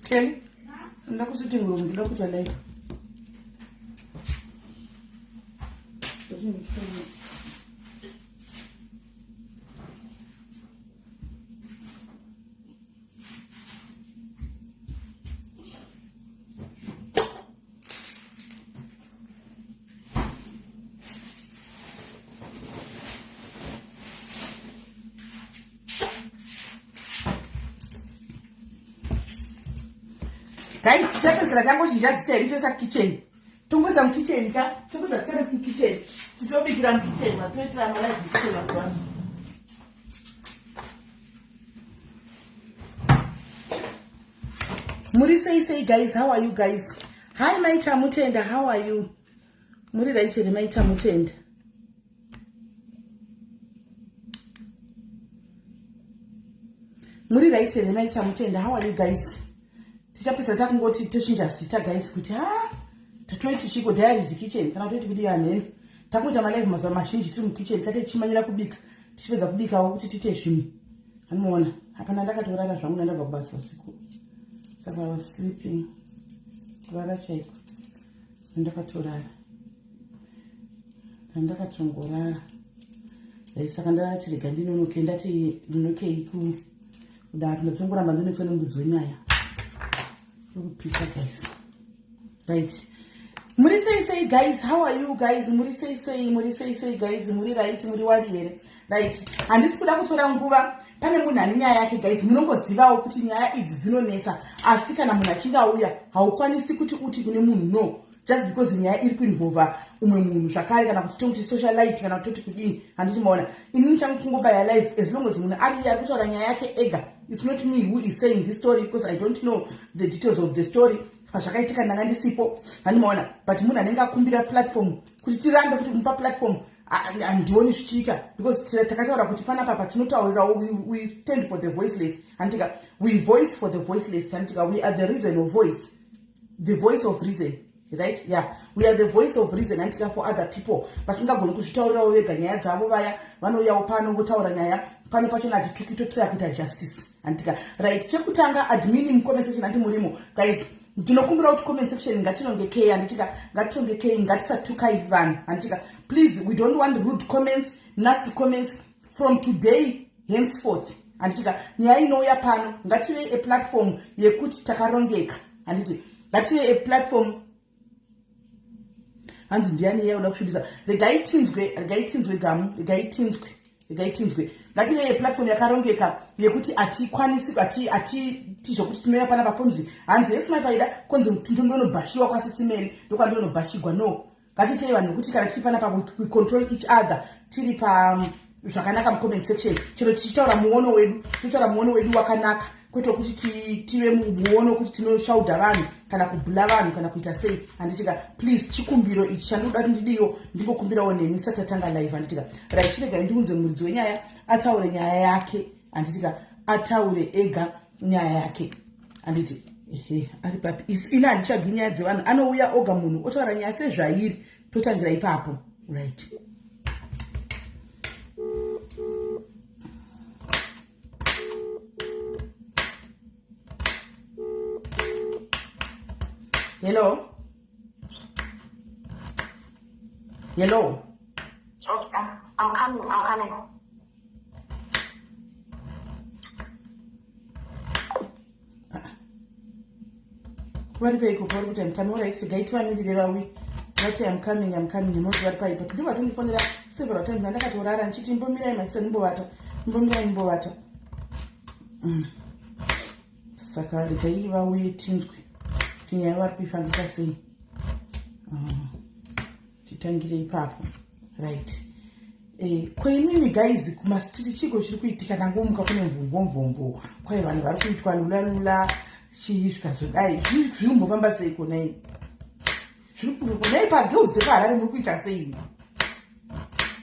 Kelly, nda kusitting room ndoda kuita live. Guys, tichapedzera tangochinja zita hedu toisa kitchen. Tongoisa mukitchen ka, tongoisa zita redu mukitchen. Titobikira mukitchen, matoitira malive mukitchen mazuva ano. Muri sei sei guys, how are you guys? Hi Maita Mutenda, how are you? Muri right here Maita Mutenda. Muri right here Maita Mutenda, how are you guys? Tichapedza takungoti tochinja zita guys kuti ha tatoiti chiko diaries kitchen kana toiti kudii hameno. Takungoita malive mazuva mazhinji tiri mukitchen tate tichimanyira kubika tichipedza kubikawo kuti tiite zvinhu. Anoona hapana ndakatorara zvangu ndandabva kubasa usiku. Saka I was sleeping. Kurara chaiko. Ndakatorara. Ndakatongorara. Saka ndati rega ndinonoke ndati ndinokei ku kudaro ndatongoramba ndonetswa nemudzi wenyaya. Ndokupisa guys. Right. Muri sei sei guys, how are you guys? Muri sei sei, muri sei sei guys, muri right, muri wadi here? Right. Handisi kuda kutora nguva. Pane munhu ane nyaya yake guys, munongozivawo kuti nyaya idzi dzinonetsa. Asi kana munhu achinge auya, haukwanisi kuti uti kune munhu no. Just because nyaya iri kuinvolva umwe munhu zvakare kana kuti toti socialite kana toti kudini, handiti maona. Inini changu kungobaya life as long as munhu ari iye ari kutaura nyaya yake ega. It's not me who is saying this story because I don't know the details of the story. Pazvakaitika ndanga ndisipo, handimaona. But munhu anenge akumbira platform kuti tirambe futi kumupa platform handioni zvichiita because takataura kuti panapa patinotaurirawo we stand for the voiceless, handitika. We voice for the voiceless, handitika. We are the reason of voice, the voice of reason, right? Yeah, we are the voice of reason, handitika, for other people vasingagoni kuzvitaurirawo vega nyaya dzavo. Vaya vanouyawo pano votaura nyaya pano pachona hatituki, totira kuita justice, handitika. Right, chekutanga admin mucomment section, handi murimo guys? Ndinokumbira kuti comment section ngatinongekei, handitika. Ngatinongekei, ngatisatukai vanhu, handitika. Please, we don't want rude comments, nasty comments from today henceforth, handitika. Nyaya inouya pano, ngative a platform yekuti takarongeka, handiti. Ngative a platform. Hanzi ndiani iye uda kusvibisa? Regai tinzwe, regai tinzwe gamu, regai tinzwe, regai tinzwe. Ngative a platform yakarongeka yekuti hatikwanisi ati zvokuti tinouya panapa ponzi hanzi yes mai Paida, konzi ndonobhashiwa kwasisimeri, ndokwandinonobhashigwa. No, ngatitei vanhu vekuti kana tiri panapa we control each other, tiri pa zvakanaka mucomment section. Chero tichitaura muono wedu, totaura muono wedu wakanaka, kwete kuti tive muono wekuti tinoshaudha vanhu kana kubhula vanhu kana kuita sei, handitika. Please, chikumbiro ichi chandinoda kuti ndidiwo ndingokumbirawo nemi sati tatanga live, handitika. Right, chiregai ndiunze muridzi wenyaya ataure nyaya yake, handitika. Ataure ega nyaya yake, handiti. Ehe, ari papi? Ini handitsvagi nyaya dzevanhu, anouya oga munhu otaura nyaya sezvairi, totangira ipapo. Right, hello, hello. Okay, I'm coming, I'm coming. Vari paiko? Pauri kuti I'm coming? Alright, regai tivamirire vauye. Vati I'm coming, I'm coming, unoti vari pai? But ndovatondifonera several times ndandakatorara ndichiti imbomirai masisa ndimbovata, imbomirai ndimbovata. Saka regai vauye tinzwe kuti nyaya vari kuifambisa sei. Titangire ipapo. Right. Kweimimi guys kumastreet chiko chiri kuitika? Ndangomuka kune mvumvomvombo, kwai vanhu vari kuitwa lula lula, chii zvikazodai. Zviri kumbofamba sei konai? Zviri konai pagirls dzepaHarare? Muri kuita sei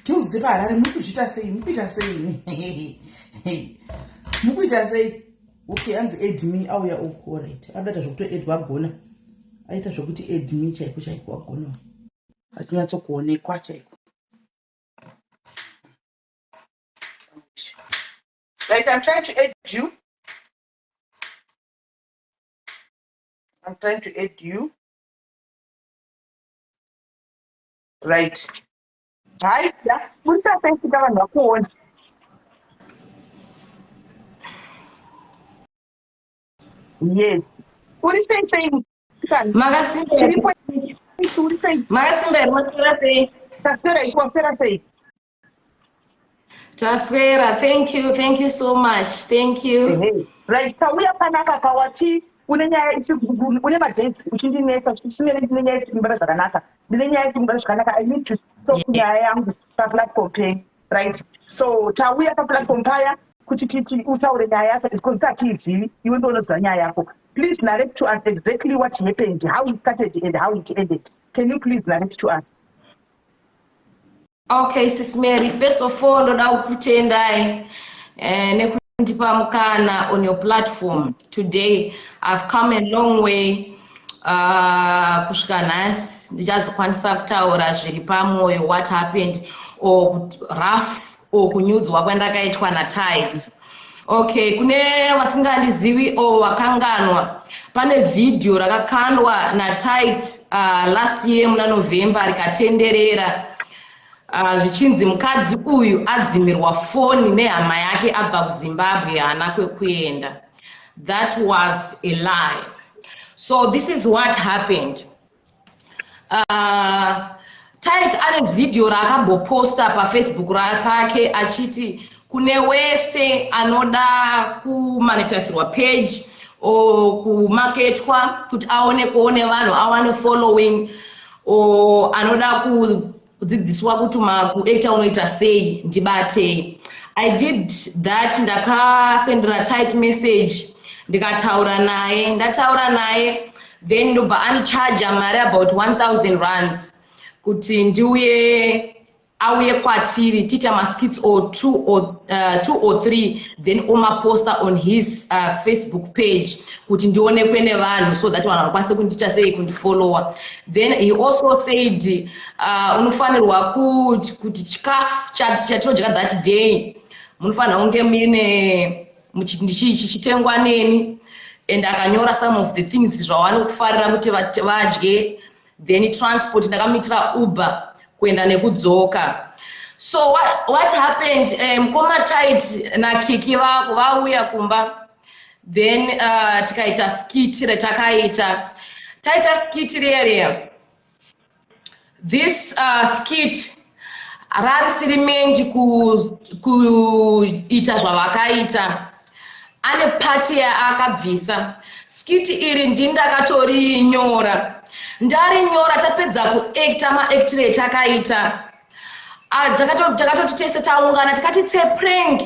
girls dzepaHarare? Muri kuzviita sei? Muri kuita sei? Muri kuita sei? Okay, anzi add me, auya uku. Alright, adaita zvokuto add, wagona, aita zvokuti add me chaiko chaiko, wagona, achinyatsokuonekwa chaiko. Right, I'm trying to add you. I'm trying to add you. Right. Hi, budisa face ka vanhu vakuona. Yes. Uri sei sei? Makasimba. Tiripo. Uri sei? Makasimba here maswera sei? Taswera iko waswera sei? Taswera. Thank you. Thank you so much. Thank you. Hey. Right. Tauya panaka kawati une nyaya isi une madays uchindinetsa uchindinetsa ndine nyaya isiri kumbata zvakanaka. Ndine nyaya isiri kumbata zvakanaka. I need to stop nyaya yangu paplatform penyu. Right. So tauya paplatform paya kuti titi utaure nyaya yacho because hatiizivi iwe ndiwe unoziva nyaya yako. Please narrate to us exactly what happened, how it started and how it ended. Can you please narrate to us? Okay, Sis Mary, first of all, ndoda kukutendai nekundipa mukana on your platform today. I've come a long way kusvika nhasi ndichazokwanisa kutaura zviri pamwoyo, what happened or rough or kunyudzwa kwandakaitwa naTight. Okay, kune vasingandizivi or vakanganwa, pane vhidhiyo rakakandwa naTight last year muna November rikatenderera zvichinzi mukadzi uyu adzimirwa foni nehama yake abva kuZimbabwe, haana kwekuenda. That was a lie. So this is what happened. Tight ane vhidhiyo raakamboposta paFacebook pake achiti kune wese anoda kumonetizirwa page o kumaketwa kuti aonekwawo nevanhu, awane following, o anoda kudzidziswa kuti kuacta unoita sei, ndibatei. I did that. Ndakasendera Tight message, ndikataura naye. Ndataura naye, then ndobva andichaja mari about 1000 rands kuti ndiuye, auye kwatiri tiita maskits or two or, two or three, then omaposta on his Facebook page kuti ndionekwe nevanhu so that vanhu vakwanise kundiita sei, kundifollowa. Then he also said unofanirwa kuti chikafu chatinodya that day munofanira kunge muine chichitengwa neni, and akanyora some of the things zvavanokufarira kuti vadye. Then transport, ndakamuitira Uber kuenda nekudzoka. So what happened, mukoma Tight naKiki vauya kumba, then tikaita skit retakaita. Taita skit riyariya, this skit rarisiri meant kuita zvavakaita. Ane part yaakabvisa. Skit iri ndini ndakatorinyora. Ndarinyora, tapedza kuacta maactire etakaita, takatoti tese taungana, tikati tse prank.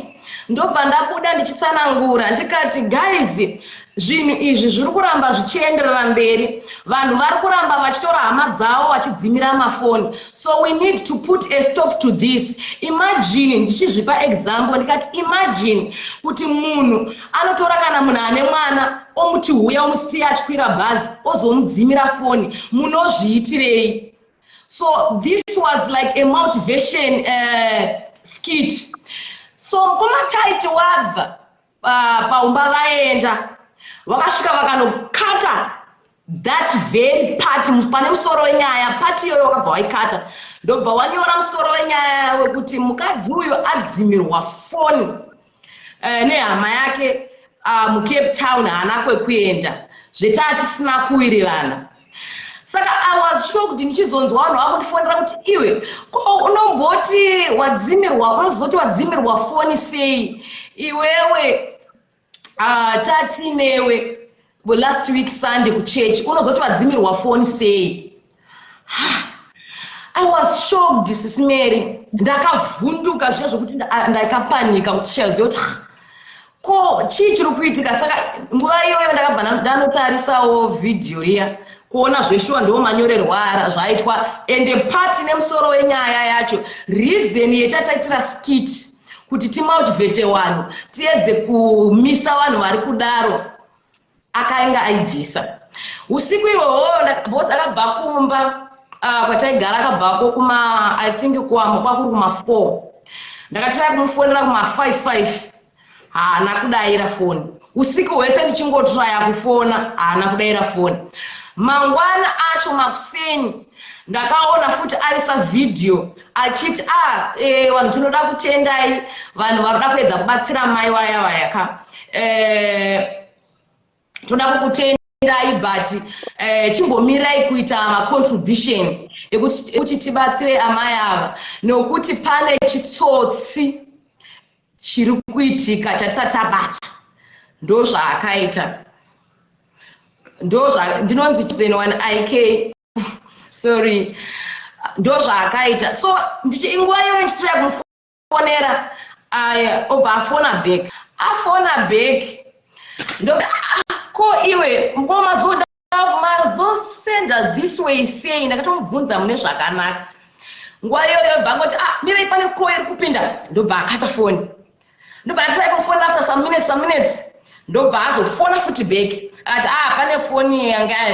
Ndobva ndabuda ndichitsanangura, ndikati, "Guys, zvinhu izvi zviri kuramba zvichienderera mberi. Vanhu vari kuramba vachitora hama dzavo vachidzimira mafoni, so we need to put a stop to this." Imagine, ndichizvipa example, ndikati imagine kuti munhu anotora kana munhu ane mwana, omuti huya, omusiya achikwira bhazi, ozomudzimira foni, munozviitirei? So this was like a motivation skit. So mukoma Tight wabva paumba, vaenda, vakasvika vakanokata that very part pane musoro wenyaya. Part iyoyo wakabva waikata, ndobva wanyora musoro wenyaya wekuti mukadzi uyu adzimirwa foni nehama yake muCape Town, haana kwekuenda, zvetaa tisina kuwirirana. Saka I was shocked ndichizonzwa vanhu vakundifonera kuti, "Iwe, ko unomboti wadzimirwa, unozoti wadzimirwa foni sei iwewe? Tatinewe last week Sunday kuchechi, unozoti wadzimirwa foni sei?" I was shocked, Sis Mary. Ndakavhunduka zviya zvokuti ndakapanika kuti shaziva kuti ko chii chiri kuitika. Saka nguva iyoyo ndakabva ndanotarisawo vhidhiyo riya kuona zveshuwa ndo manyorerwa zvaitwa, ende part nemusoro wenyaya yacho, reason yetataitira skit kuti timotivate vanhu, tiedze kumisa vanhu vari kudaro, akainga aibvisa. Usiku ihwohwo because akabva kumba kwataigara, akabvako kuma, I think kwamo kwakuri kuma4. Ndakatira kumufonera kuma5 5, haana kudayira foni. Usiku hwese ndichingotraya kufona, haana kudayira foni. Mangwana acho makuseni ndakaona futi aisa vhidhiyo achiti, "A vanhu, tinoda kutendai, vanhu vari kuda kuedza kubatsira mai vaya vaya ka. Toda kukutendai, but chimbomirai kuita macontribution ekuti tibatsire amai ava, nokuti pane chitsotsi chiri kuitika chatisati tabata." Ndo zvaakaita. Ndo ndinonzi Zen1 Ik, sorry. Ndo zvaakaita. So inguva iyoyo ndichitiraya kumufonera, obva afona back. Afona back, ndo ko iwe ko mazoda mazosenda this way sei? Ndakatomubvunza mune zvakanaka. Nguva iyoyo bva ngoti, "Ah, mirei, pane call iri kupinda." Ndobva akata foni. Ndobva ndatrai kufona after some minutes, some minutes, ndobva azofona futi back, akati, "Ah, pane foni yanga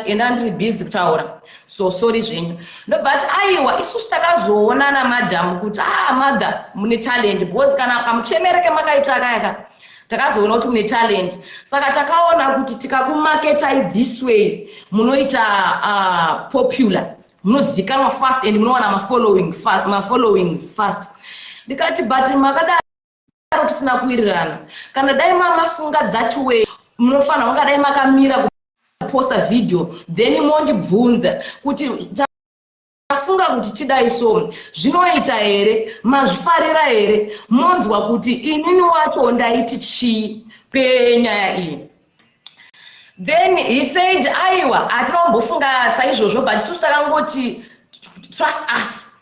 enda, ndiri busy kutaura, so sorry zvenyu." Ndobva ati, "Aiwa, isusu takazoona namadhamu kuti, ah, mother, mune talent, because kana kamuchemereke makaita akayaka, takazoona kuti mune talent. Saka takaona kuti tikakumaketai this way, munoita popular, munozikanwa fast and munowana mafollowings fast." Ndikati, "But makadaro tisina kuwirirana. Kana dai mamafunga that way, munofanira kunga dai makamira kuposta video, then mondibvunza kuti tafunga kuti tidai, so zvinoita here? Mazvifarira here? Monzwa kuti inini wacho ndaiti chii penyaya iyi?" Then he said, "Aiwa, hatina kumbofunga saizvozvo, but isusu takangoti trust us.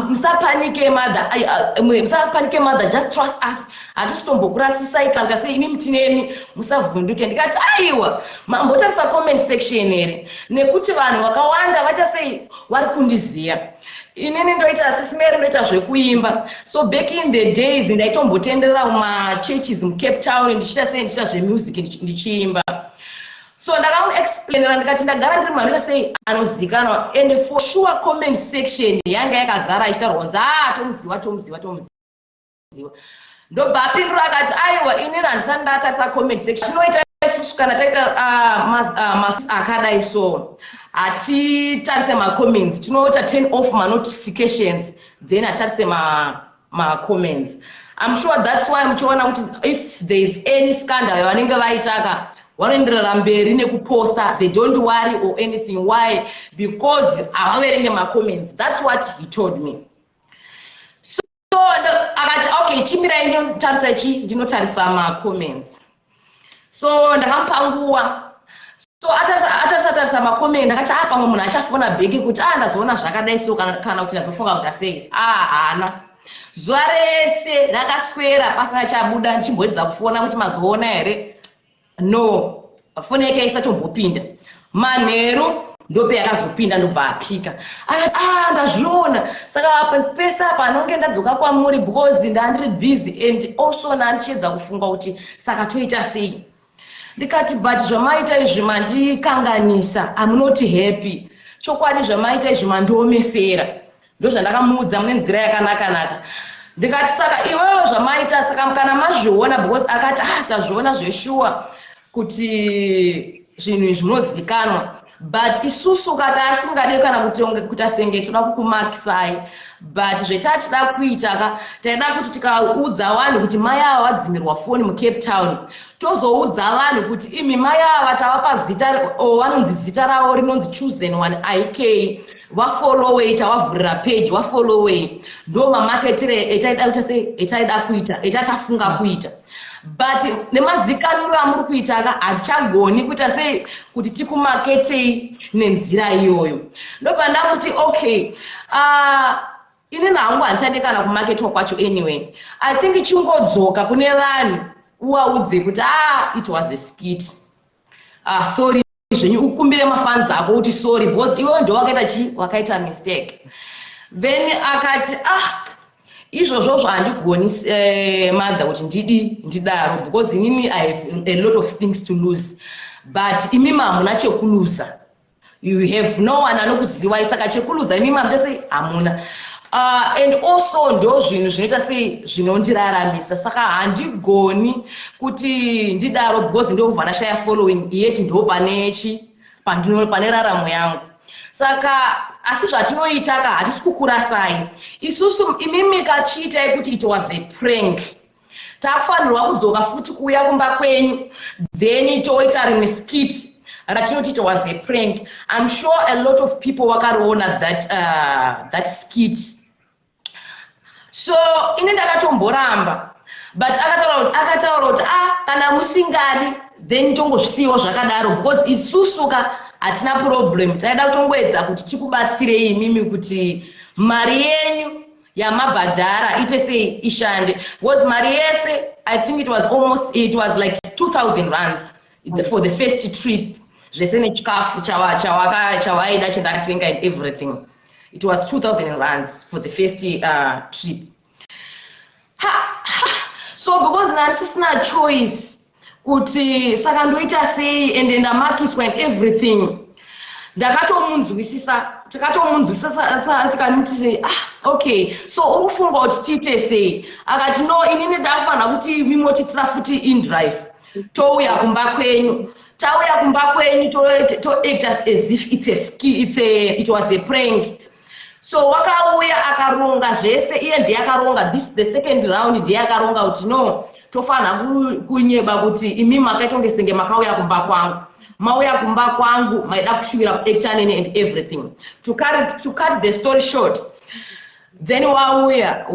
Musapanike mother, musapanike mother, just trust us. Hatisi tombokurasisai kana sei, imi mutinemi, musavhunduke." Ndikati, "Aiwa, mambotarisa comment section here? Nekuti vanhu vakawanda vacha sei vari kundiziva inini, ndoita sisimeri, ndoita zvekuimba. So back in the days ndaitombotenderera mumachurches muCape Town, ndichiita sei, ndichiita zvemusic, ndichiimba. So ndakamuexplainera, ndikati ndagara ndiri munhu anoita sei, anozikanwa, and for sure comment section yanga yakazara ichitaurwa kunzi, 'Ah, tomuziva, tomuziva, tomuziva.'" Ndobva apindura akati, "Aiwa, inini handisati ndatarisa comment section. Tinoita isusu kana taita mas akadai so, hatitarise macomments. Tinoita turn off manotifications, then hatarise macomments. I'm sure that's why muchiona kuti if there is any scandal yavanenge vaitaka, vanoenderera mberi nekuposta. They don't worry or anything. Why? Because havaverenge macomments." That's what he told me. So akati, "Okay, chimirai ndinotarisa chi ndinotarisa macomments." So ndakamupa nguva. So atarisa tarisa macomments, ndakati, "A, pamwe munhu achafona back kuti, a, ndazoona zvakadai so, kana kuti ndazofunga kuti asei." A, haana. Zuva rese rakaswera pasina chabuda. Ndichimboedza kufona kuti, "Mazoona here?" No, foni yake isatombopinda. Manheru ndope yakazopinda, ndobva apika, akati, "A, ndazviona. Saka pese apa anonge ndadzoka kwamuri because ndandiri busy and also nandichiedza kufunga kuti saka toita sei." Ndikati, "But zvamaita izvi mandikanganisa. Amunoti happy chokwadi, zvamaita izvi mandiomesera." Ndozvandakamuudza mune nzira yakanaka-naka. Ndikati, "Saka iwewe zvamaita, saka kana mazviona," because akati, "Ah, tazviona zveshuwa kuti zvinhu izvi munozikanwa, but isusu kati asingade kana kuita senge toda kukumakisai, but zvetachida kuita ka, taida kuti tikaudza vanhu kuti mai ava vadzimirwa foni muCape Town, tozoudza vanhu kuti imi mai ava tavapa zita, vanonzi zita ravo rinonzi Chosen One Ik, vafollowei, tavavhurira page, vafollowei. Ndo mamaketire etaida kuita sei, etaida kuita, etatafunga kuita. But nemazikaniro amuri kuita ka, hatichagoni kuita sei kuti tikumaketei nenzira iyoyo." Ndobva ndamuti, "Okay, inini hangu handichade kana kumaketwa kwacho. Anyway, I think chingodzoka kune vanhu, uvaudze kuti, ah, it was a skit. Ah, sorry zvenyu, ukumbire mafans ako kuti sorry, because iwewe ndo wakaita chi wakaita mistake." Then akati, "Ah, izvozvo zvahandigoni mother, kuti ndidi ndidaro, because inini I have a lot of things to lose, but imimi hamuna chekuluza. You have no one anokuziwai, saka chekuluza imimi hamutese hamuna. And also ndo zvinhu zvinoita sei, zvinondiraramisa. Saka handigoni kuti ndidaro because ndobva ndashaya following, yet ndo pane chi pane raramo yangu. Saka asi zvatinoita ka, hatisi kukurasai isusu. Imimi kachiitai kuti it was a prank. Takufanirwa kudzoka futi kuuya kumba kwenyu, then toita rimwe skit ratinoti it was a prank. I'm sure a lot of people vakariona that skit. So ini ndakatomboramba, but akataura kuti ah, kana musingadi, then tongozvisiyiwo zvakadaro, because isusu ka hatina problem. Taida kutongoedza kuti tikubatsirei imimi kuti mari yenyu yamabhadhara ite sei, ishande, because mari yese, I think it was like 2000 rands for the first trip, zvese nechikafu chawaida chandakatenga and everything. It was 2000 rands for the first trip. Ha, ha. So because ndandisisina choice kuti saka ndoita sei, ende ndamakiswa and everything, ndakatomunzwisisa, takatomunzwisisa, tikamuti, "Ah, okay, so uri kufunga kuti tiite sei?" Akati, "No, inini ndakufanira kuti mimotitira futi inDrive, touya kumba kwenyu. Tauya kumba kwenyu, toact as if it was a prank." So wakauya akaronga zvese, iye ndiye akaronga this, the second round. Ndiye akaronga kuti no, tofanira kunyeba kuti imi makaita kunge senge makauya kumba kwangu, mauya kumba kwangu maida kushuvira kuacta neni and everything. To cut the story short, then wauya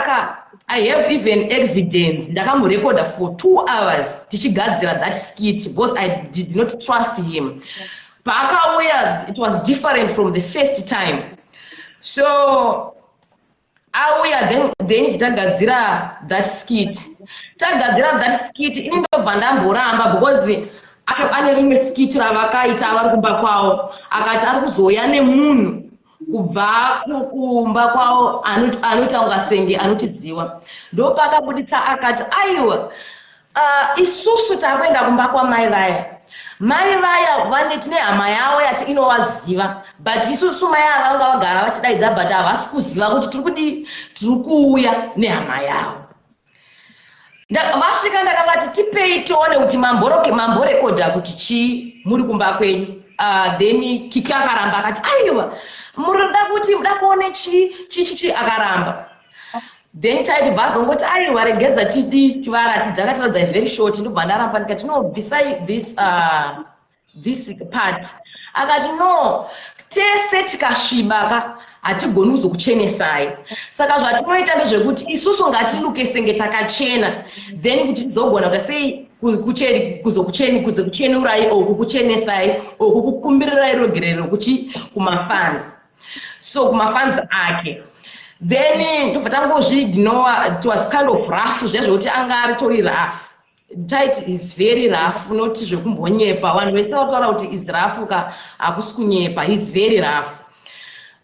ka, I have even evidence, ndakamurekoda for 2 hours tichigadzira that skit, because I did not trust him. Paakauya, it was different from the first time. So auya, then tagadzira that skit. Tagadzira that skit, ini ndobva ndamboramba because ane rimwe skit ravakaita vari kumba kwavo. Akati ari kuzouya nemunhu kubva kumba kwavo anoita kunga senge anotiziva. Ndopakabuditsa akati, "Aiwa, isusu takuenda kumba kwamai vaya. Mai vaya vane, tine hama yavo yati inovaziva, but isusu mai ava vanga vagara vachidaidza, but havasi kuziva kuti tiri kudii, tiri kuuya nehama yavo." Vasvika, ndakavati, "Tipei tione kuti mamborekodha kuti chii muri kumba kwenyu." Then Kiki akaramba, akati, "Aiwa, murida kuti muda kuone chii, chii, chii chii?" Akaramba. Then taiti bvazongoti, "Aiwa, regedza tidi tivaratidza." Akatiradza very short. Ndobva ndaramba, ndikati, "No, bvisai this part." Akati, "No, tese tikasviba ka, hatigoni kuzokuchenesai. Saka zvatinoita ndezvekuti isusu ngatiluke senge takachena, then kuti tizogona kuta sei, kuzokuchenurai or kukuchenesai or kukukumbirirai ruregerero kuchi kumafans." So kumafans ake. Then ndobva tangozviignore. It was kind of rough, zviya zvokuti anga aritori rough. Tit is very rough, noti zvekumbonyepa. Vanhu vese vataura kuti is rough ka, hakusi kunyepa, he's very rough.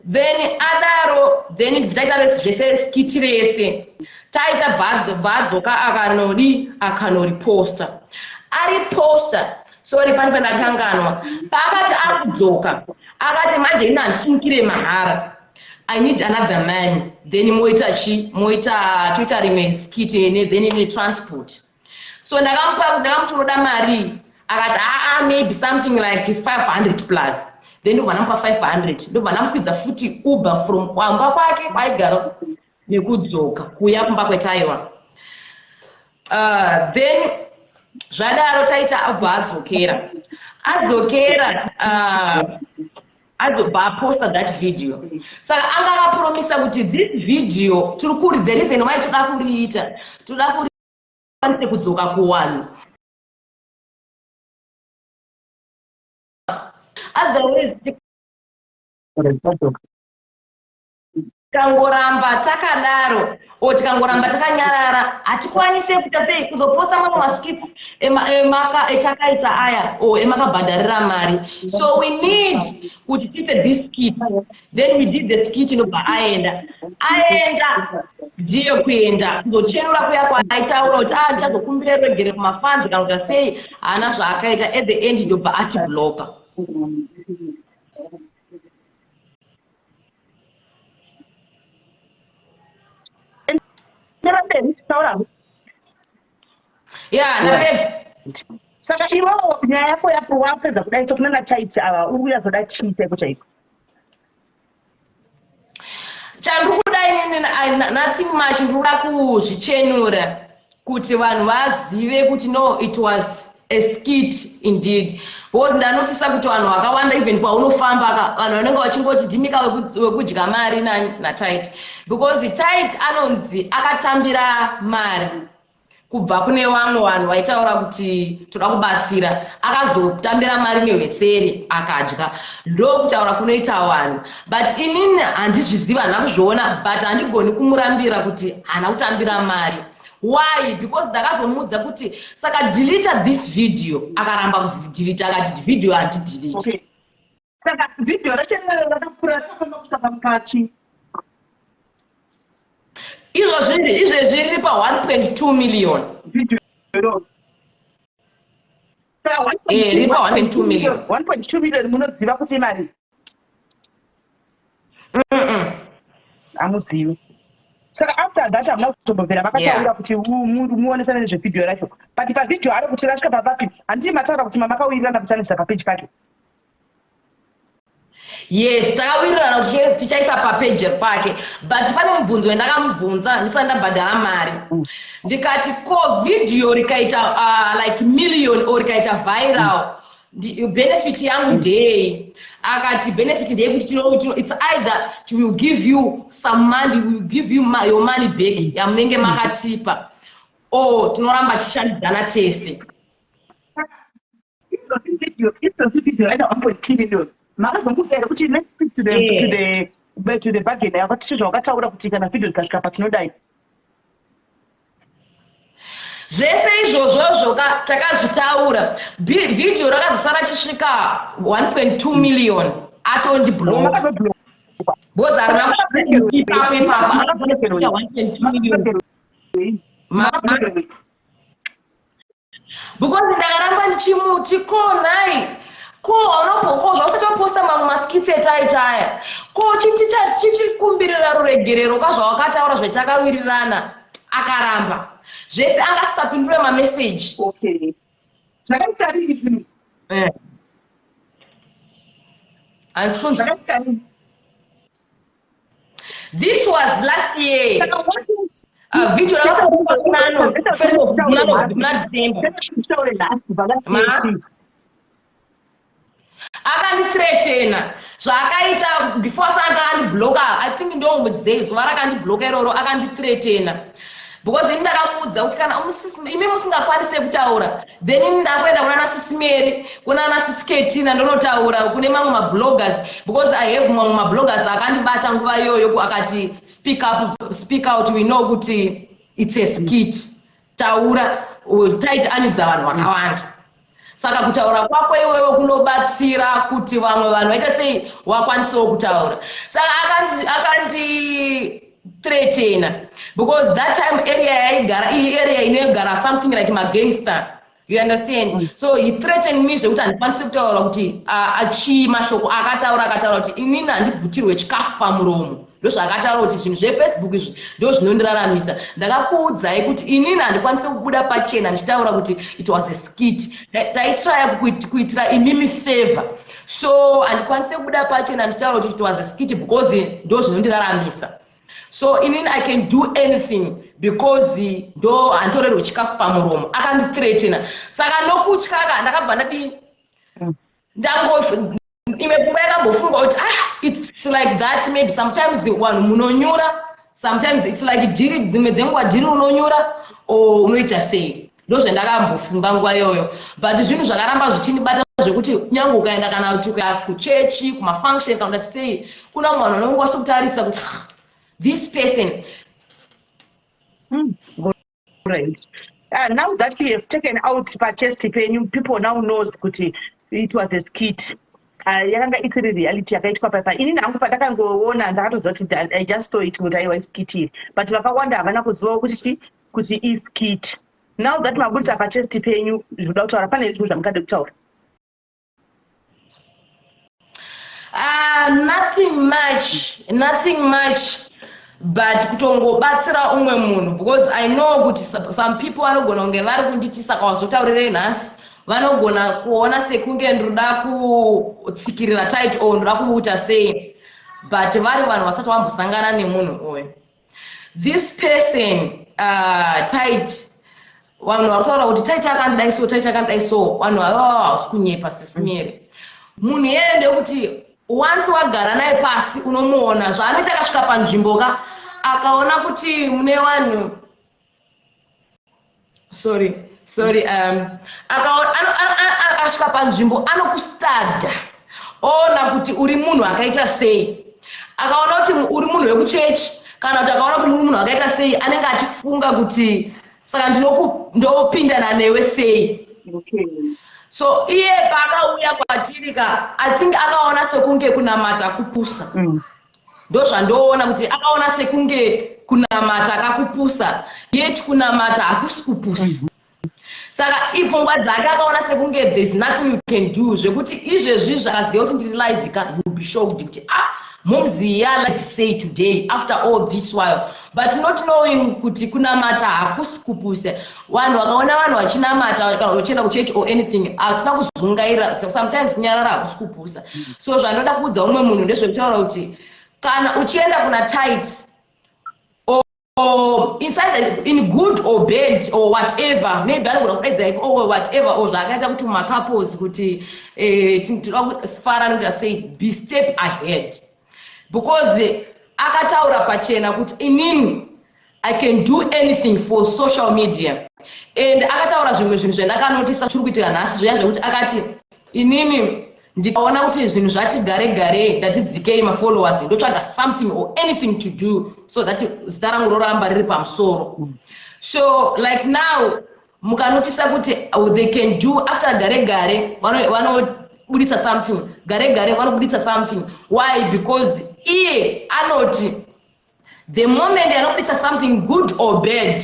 Then adaro, then taita zvese, skit rese taita. Bvadzoka, akanodi, akanoriposta, ariposta. Sorry, pani pandakanganwa. Paakati ari kudzoka, akati, "Manje ini handisumukire mahara, I need another man. Then moita chi, moita, toita rimwe skit, then netransport." So ndakamupa, ndakamuti, "Unoda mari?" Akati, "Aa, maybe something like 500 plus." Then ndobva ndamupa 500, ndobva ndamukwidza futi Uber from kwamba kwake kwaaigara nekudzoka kuuya kumba kwetaiwa. Then zvadaro taita, abva adzokera, adzokera, adzobva aposta that video. Saka anga akapromisa kuti this video tiri kuri, the reason why toda kuriita, toda kurikwanise kudzoka kuwanhu, otherwise tikangoramba takadaro o tikangoramba takanyarara, hatikwanise kuita sei, kuzoposta mamwe maskits etakaita aya o emakabhadharira mari. So we need kuti tiite this skit." Then we did the skit. Inobva aenda, aenda ndiye kuenda kuzochenura kuya kwaaitaura kuti a ndichazokumbira regere kumafans kana kuita sei. Haana zvaakaita. At the end ndobva atibloka. Mberi, taura. Ya, ndapedza. Saka iwewo nyaya yako yapo, wapedza kudai, so kunana Taiti ava uri kunyatsoda chii chaiko chaiko? Chandiri kuda inini, nothing much. Ndiri kuda kuzvichenura kuti vanhu vazive kuti no, it was a skit indeed, because ndanotisa kuti vanhu vakawanda, even paunofamba ka, vanhu vanenge vachingoti ndimika wekudya mari naTaiti, because Tait anonzi akatambira mari kubva kune vamwe vanhu vaitaura kuti toda kubatsira. Akazotambira mari nehweseri akadya, ndokutaura kunoita vanhu. But inini handizviziva, handina kuzviona, but handigoni kumurambira kuti haana kutambira mari. Why? Because ndakazomuudza kuti saka delete this video, akaramba kudelete, akati video handidelete. Okay, saka vhidhiyo racho rakakura, rakafamba kusvika mukati? Izvozvi, izvezvi riri pa1.2 million. Vhidhiyo iroro saka Riri pa1.2 million. 1.2 million, munoziva kuti imari? Hamuzivi. Saka after that hamuna kutombobvera makataura kuti muonesane nezvevhidhiyo racho? But pavhidhiyo ari kuti rasvika papapi? Handii mataura kuti mamakawirirana kuchanisa papeji pake? Yes, takawirirana kuti tichaisa papeji pake, but pane mubvunzo wendakamubvunza ndisati ndabhadhara mari. Ndikati, ko vhidhiyo rikaita like million or rikaita viral, benefit yangu ndeyei? Akati benefit ndeyekuti it's either will give you some money, will give you your money back yamunenge makatipa, or tinoramba tichishandidzana tese. Izvozvi vhidhiyo raita 1.2 million, makazombuka here kuti let's stick to the to the bargain yakati zvawakataura kuti kana vhidhiyo rikasvika patinodai? Zvese izvozvozvo ka takazvitaura. Vhidhiyo rakazosara chisvika 1.2 million atondiblock. Makazoblock? Because harina ipapo ipapo akazosvika 1.2 million. Because ndakaramba ndichimuti, ko nhai, ko ko zvausati waposta mamwe maskits etaitaya, ko chichikumbirira ruregerero kazvawakataura zvetakawirirana? Akaramba zvese, angasisapindure mameseji. Okay, zvakaita rini zvinhu? Handisi kunzwa. Zvakaita rini? This was last year. Saka what is Video rakaposta first of muna December. Taure nhasi kubva last year chii? Akandithreatena zvaakaita before asati andibloka. I think ndomudzei zuva rakandibloka iroro akandithreatena, because ini ndakamuudza kuti kana imi musingakwanise kutaura, then ini ndakuenda kuna nasisimeri, kuna nasisiketina, ndonotaura kune mamwe mabloggers, because I have mamwe mabloggers akandibata nguva iyoyo akati, "Speak up, speak out, we know kuti it's a skit, taura." Taiti anyudza vanhu vakawanda, saka kutaura kwako iwewe kunobatsira kuti vamwe vanhu vaite sei, wakwanisawo kutaura. Saka akandithreatena because that time area yaigara, iyi area inogara something like magangster, you understand? So he threatened me zvekuti handikwanisi kutaura kuti achii mashoko akataura. Akataura kuti inini handibvutirwe chikafu pamuromo. Ndozvaakataura kuti zvinhu zveFacebook izvi ndo zvinondiraramisa. Ndakakuudzai kuti inini handikwanisi kubuda pachena ndichitaura kuti it was a skit. Taitraya kuitira imimi favor, so handikwanisi kubuda pachena ndichitaura kuti it was a skit because ndo zvinondiraramisa. So inini I can do anything because ndo handitorerwe chikafu pamuromo. Akandithreatena, saka nokutya ka ndakabva ndadii, ndango imwe pfungwa yakambofungwa kuti, ah, it's like that, maybe sometimes vanhu munonyura, sometimes it's like dhiri, dzimwe dzenguva dhiri unonyura or unoita sei. Ndo zvandakambofunga nguva iyoyo, but zvinhu zvakaramba zvichinibata zvekuti nyange ukaenda kana kuti kuchechi, kumafunction kana kuti sei, kuna mumwe vanhu vanonge vachitokutarisa kuti, "Ah, this person." Right. Now that you have taken out pachest penyu, people now knows kuti it was a skit. Yakanga isiri reality yakaitwa papa. Inini hangu pandakangoona ndakatoziva kuti I just saw it kuti aiwa, iskit iri. But vakawanda havana kuzivawo kuti chi kuti iskit. Now that mabudisa pachest penyu, zvinoda kutaura, pane zvinhu zvamungade kutaura? Nothing much, nothing much. But kutongobatsira umwe munhu, because I know kuti some people vanogona kunge vari kunditi, "Saka wazotaurirei nhasi?" Vanogona kuona sekunge ndoda kutsikirira Tytie or ndoda kuuta sei, but vari vanhu vasati vambosangana nemunhu uyu, this person, Tytie. Vanhu vari kutaura kuti Tytie akandidai so, Tytie akandidai so. Vanhu avava hausi kunyepa, Sis Melly. Munhu iyeye ndekuti once wagara naye pasi, unomuona zvaanoita. Akasvika panzvimbo ka, akaona kuti mune vanhu, sorry, sorry, akasvika panzvimbo, anokustada, oona kuti uri munhu akaita sei. Akaona kuti uri munhu wekuchechi, kana kuti akaona kuti uri munhu akaita sei, anenge achifunga kuti, "Saka ndopindana newe sei?" So iye paakauya kwatiri ka, I think akaona sekunge kunamata kupusa. Ndo zvandoona kuti akaona sekunge kunamata kakupusa, yet kunamata hakusi kupusa. Saka ipfungwa dzake akaona sekunge there's nothing you can do, zvekuti izvezvi zvakaziva kuti ndiri live ka, you'll be shocked kuti, "Ah, momzi ya live say today after all this while?" But not knowing kuti kunamata hakusi kupusa. Vanhu vakaona vanhu vachinamata kana vachienda kuchechi or anything, hatina kuzungaira. Sometimes kunyarara hakusi kupusa. So zvandoda kuudza umwe munhu ndezvekutaura kuti kana uchienda kuna Tytie, or inside in good or bad or whatever, maybe anogona kudaidza or whatever, or zvaakaita kuti macouples kuti tinoda kufara nokuita sei, be step ahead, because akataura pachena kuti, "Inini I can do anything for social media." And akataura zvimwe zvinhu zvendakanotisa zviri kuitika nhasi zviya, zvekuti akati, "Inini ndikaona kuti zvinhu zvati gare gare, ndatidzikei mafollowers, ndotsvaga something or anything to do so that zita rangu roramba riri pamusoro." So like now mukanotisa kuti they can do after gare gare vanobuditsa something, gare gare vanobuditsa something. Why? Because iye anoti the moment anobuditsa something, good or bad,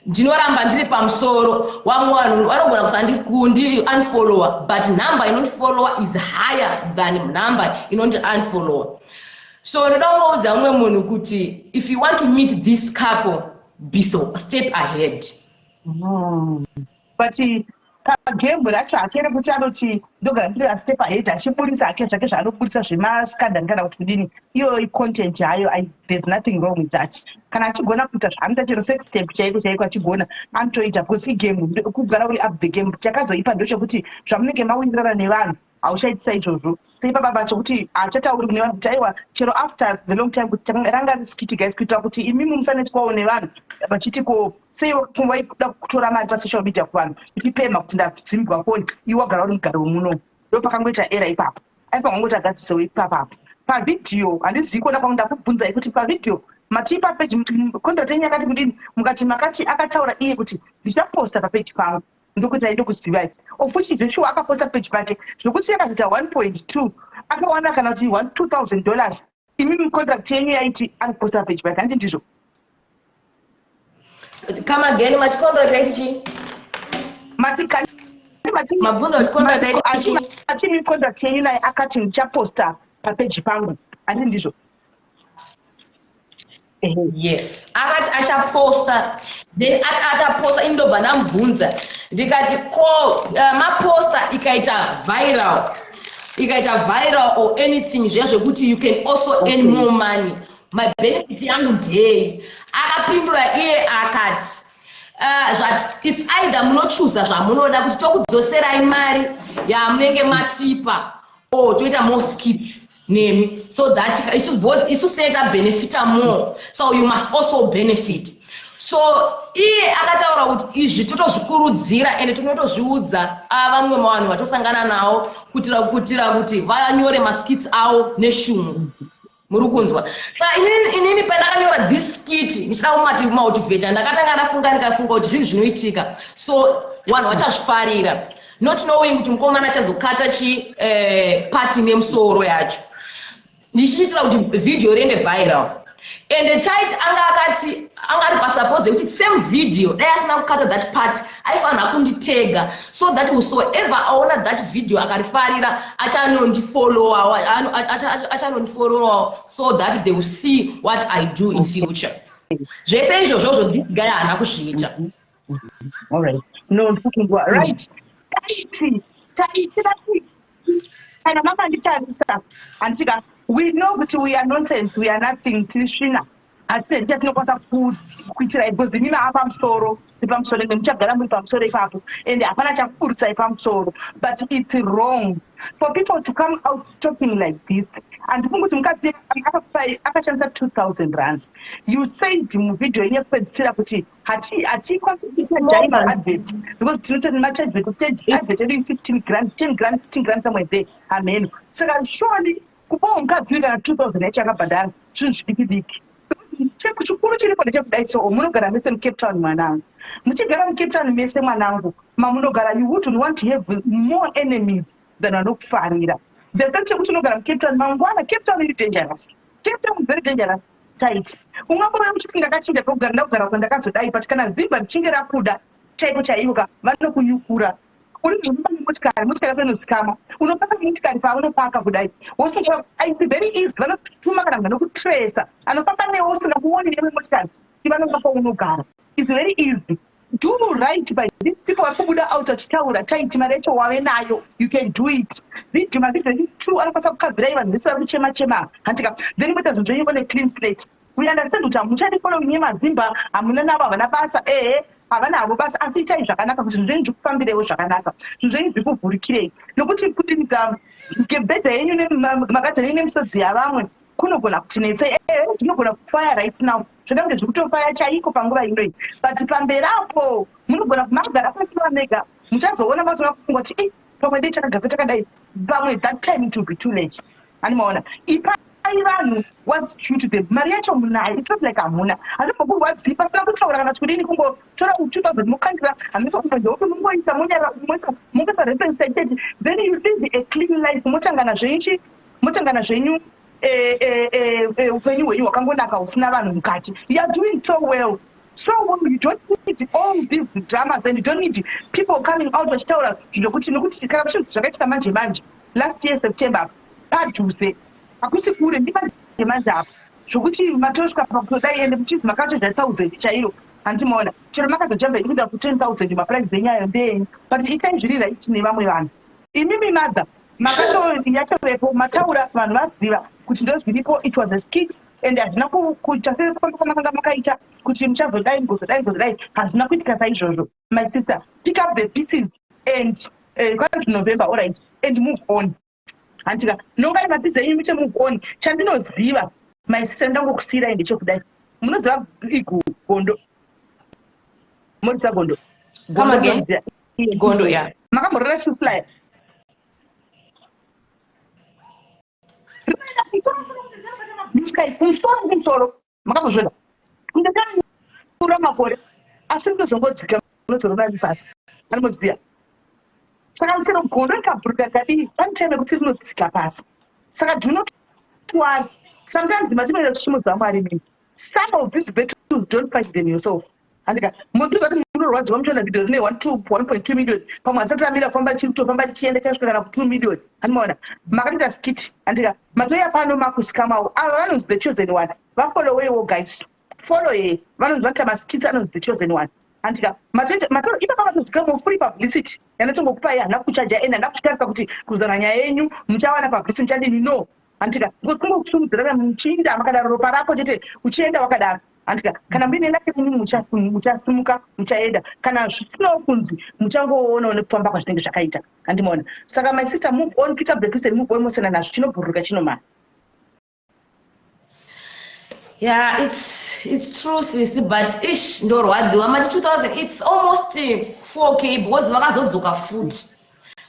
ndinoramba ndiri pamusoro. Vamwe vanhu vanogona kusandiundi unfollowa, but number inondifollowa is higher than number inondi unfollowa. So ndoda kungoudza mumwe munhu kuti if you want to meet this couple, be so step ahead. But kagame racho hake rekuti anoti ndogara ndiri astep ahead, achiburitsa hake zvake zvaanobudisa zvemascandal kana kuti kudini, iyo icontent hayo. There's nothing wrong with that. Kana achigona kuita zvaanoita, chero sex tape chaiko chaiko achigona, anotoita, because igame, kugara uri up the game. Chakazoipa ndechekuti zvamunenge mawirirana nevanhu hauchaitisa izvozvo. Seipapa chokuti hachatauri kune vanhu kuti aiwa, chero after the long time, kuti ranga riskit, guys, kuitira kuti imimi musanetwawo nevanhu vachiti, "Ko sei vaida kutora mari pasocial media kuvanhu kuti pema kuti ndadzimbwa foni?" Iwe wagara uri mugari wemuno. Ndo pakangoita era ipapo, aifanira kungoti agadzisewo ipapapo. Pavhidhiyo handizivi kuona kwangu. Ndakubvunzai kuti pavhidhiyo mati papeji contract yenyu yakati kudini? Mukati makati akataura iye kuti, "Ndichaposta papeji pangu." Ndokuti aindokuzivai, of which zveshuwa akaposta peji pake, zvokuti yakazoita 1.2 akawana kana kuti $2,000. Imimi contract yenyu yaiti anoposta papeji pake, handi ndizvo? Come again, mati contract yaiti chii? Mati mati Mabvunza kuti contract yaiti chii? Matimi contract yenyu naye akati, "Ndichaposta papeji pangu," handi ndizvo? Yes, akati achaposta. Then ati achaposta, ini ndobva ndamubvunza ndikati, "Ko maposta ikaita viral, ikaita viral or anything zviya zvekuti you can also earn more money, my benefit yangu ndei?" Akapindura iye akati, it's either munochuza zvamunoda, kuti tokudzoserai mari yamunenge matipa or toita more skits nemi, so that isu, because isu tinenge tabenefita more, so you must also benefit. So iye akataura kuti izvi totozvikurudzira ende tinotozviudza vamwe vanhu vatosangana navo kuitira kuti vanyore maskits avo neshungu. Muri kunzwa? Saka inini pandakanyora this skit ndichida kumati motivata, ndakatanga ndafunga, ndikafunga kuti zvinhu zvinoitika, so vanhu vachazvifarira, not knowing kuti mukomana achazokata chi pati nemusoro yacho, ndichiitira kuti vhidhiyo riende viral. And Tytie anga akati anga ari pasupose yekuti same video, dai asina kukata that part, aifanira kunditega so that whosoever aona that video akarifarira achanondifollowawo so that they will see what I do in future. Zvese izvozvozvo this guy haana kuzviita. Alright, no, ndikukunzwa. Right, Taiti, Taiti, kana makanditarisa, handisika, we know kuti we are nonsense, we are nothing, tiri svina, hatine chatinokwanisa kuitirai, because imimi ava pamusoro, iri pamusoro, ende muchagara muri pamusoro ipapo, ende hapana chakuburisai pamusoro. But it's wrong for people to come out talking like this. Handifungi kuti mukadzi akakupai akashandisa R2000. You said muvhidhiyo yenyu yekupedzisira kuti hatikwanisi kuita maadverts because tinototi macharge advert edu 15 grand, 10 grand, 15 grand, somewhere there, hameno. Saka surely kupawo mukadzi uyu kana 2000 yacho akabhadhara zvinhu zvidiki diki. Chikuru chiripo ndechekudai, so munogara mese muCape Town, mwanangu. Muchigara muCape Town mese, mwanangu, mamunogara, you wouldn't want to have more enemies than vanokufarira. The fact yekuti unogara muCape Town, mangwana Cape Town iri dangerous. Cape Town is very dangerous. Tight ungangove uchiti ndakachinja pekugara, ndakugara kwandakazodai, but kana zimba richinge rakuda chaiko chaiko ka, vanokunyukura. Uri zvofamba nemotikari, motikari yako inozikamwa. Unopaka motikari paunopaka kudai, wosunga. It's very easy, vanotuma kana munhu anokutresa, anofamba newe usina kuoni newe motikari, ivanonga paunogara. It's very easy. Do right by these people vari kubuda out achitaura. Taiti mari yacho wave nayo, you can do it. Video, mavhidhiyo two anokwanisa kukavhirai vanhu vese vari kuchema chema, handika? Then moita zvinhu zvenyu on a clean slate. We understand kuti hamuchadi following yemazimba, hamuna navo, havana basa. Ehe, havana havo basa, asi itai zvakanaka kuti zvinhu zvenyu zvikufambirewo zvakanaka, zvinhu zvenyu zvikuvhurikirei, nokuti kudinidza gebhedha yenyu nemakadhani enyu nemisodzi yavamwe kunogona kutinetsei. Ehe, zvinogona kufaya right now, zvoda kunge zviri kutofaya chaiko panguva inoi, but pamberi apo munogona magara pasi mega, muchazoona matanga kufunga kuti i pamwe dei takagadzira takadai. Pamwe that time it will be too late. Animaona, ipai vanhu what's due to them. Mari yacho munayo, it's not like hamuna. Handimbokurwadzii pasina kutaura kana kudini, kungotora 2000 mokandira hamisa kumwe ndeupi, mungoisa monyara, mungoisa reference chete, then you live a clean life, motangana zvenyu, motangana zvenyu upenyu hwenyu hwakangonaka husina vanhu mukati. You are doing so well, so well. You don't need all these dramas and you don't need people coming out vachitaura zvekuti, nokuti kana kuchinzi zvakaitika manje manje, last year September, padhuze, hakusi kure, ndimanje manje apo zvokuti matosvika pakutodai, ende muchinzi makatoita thousand chaiyo, handimaona chero makazojamba ikuenda ku10 000, maprice enyu ayo ndeyenyu, but itai zviri right nevamwe vanhu. Imimi madha yatovepo, mataura, vanhu vaziva kuti ndo zviripo. It was a skit and hazvina kuita sekwamakanga makaita kuti muchazodai, mugozodai, mugozodai. Hazvina kuitika saizvozvo. My sister, pick up the pieces and kwanzi November, alright, and move on, handika? Nongai mapieces enyu muite move on. Chandinoziva, my sister, ndangokusiyirai ndechekudai, munoziva igu gondo, moriziva gondo? Come again? Gondo, ya. Makamborora shoo-fly? Kumusoro, kumusoro, makambozvona kundeura makore, asi rinozongodzika, munozorona riri pasi, anomoziya. Saka chero gondo rikabhuruka kadii, pane time yekuti rinodzika pasi. Saka do not worry. Sometimes matinoita tichimuziva Mwari mini. Some of these battles, don't fight them yourself, handika? Munoziva kuti munorwadziwa muchiona vhidhiyo rine 1.2 million, pamwe asati amira kufamba, chiri kutofamba chichienda, chasvika kana ku2 million, handimaona? Makatoita skit, handika? Matoya pano makusikamawo. Ava vanonzi The Chosen One, vafollowewo guys, follow ye. Vanonzi vanoita maskits anonzi The Chosen One, handika? Ipapa vatozikamo free publicity yanotongokupai. Handina kuchaja ende handina kuchitarisa kuti kuzana nyaya yenyu muchawana publicity, muchadini, no, handika? Kungokusimudzirana muchiinda makadaro, ropa rako chete, uchienda wakadaro, handika? Kana muine lake mumwe, muchasimuka, muchaenda. Kana zvisinawo kunzi, muchangoonawo nekufamba kwazvinenge zvakaita, handimaona? Saka my sister, move on, pick up the piece and move on. Mosiyana nazvo, chinobhururuka chinomara. Yeah, it's true, sisi, but ish, ndorwadziwa. Mati 2000, it's almost 4K, because vakazodzoka futi,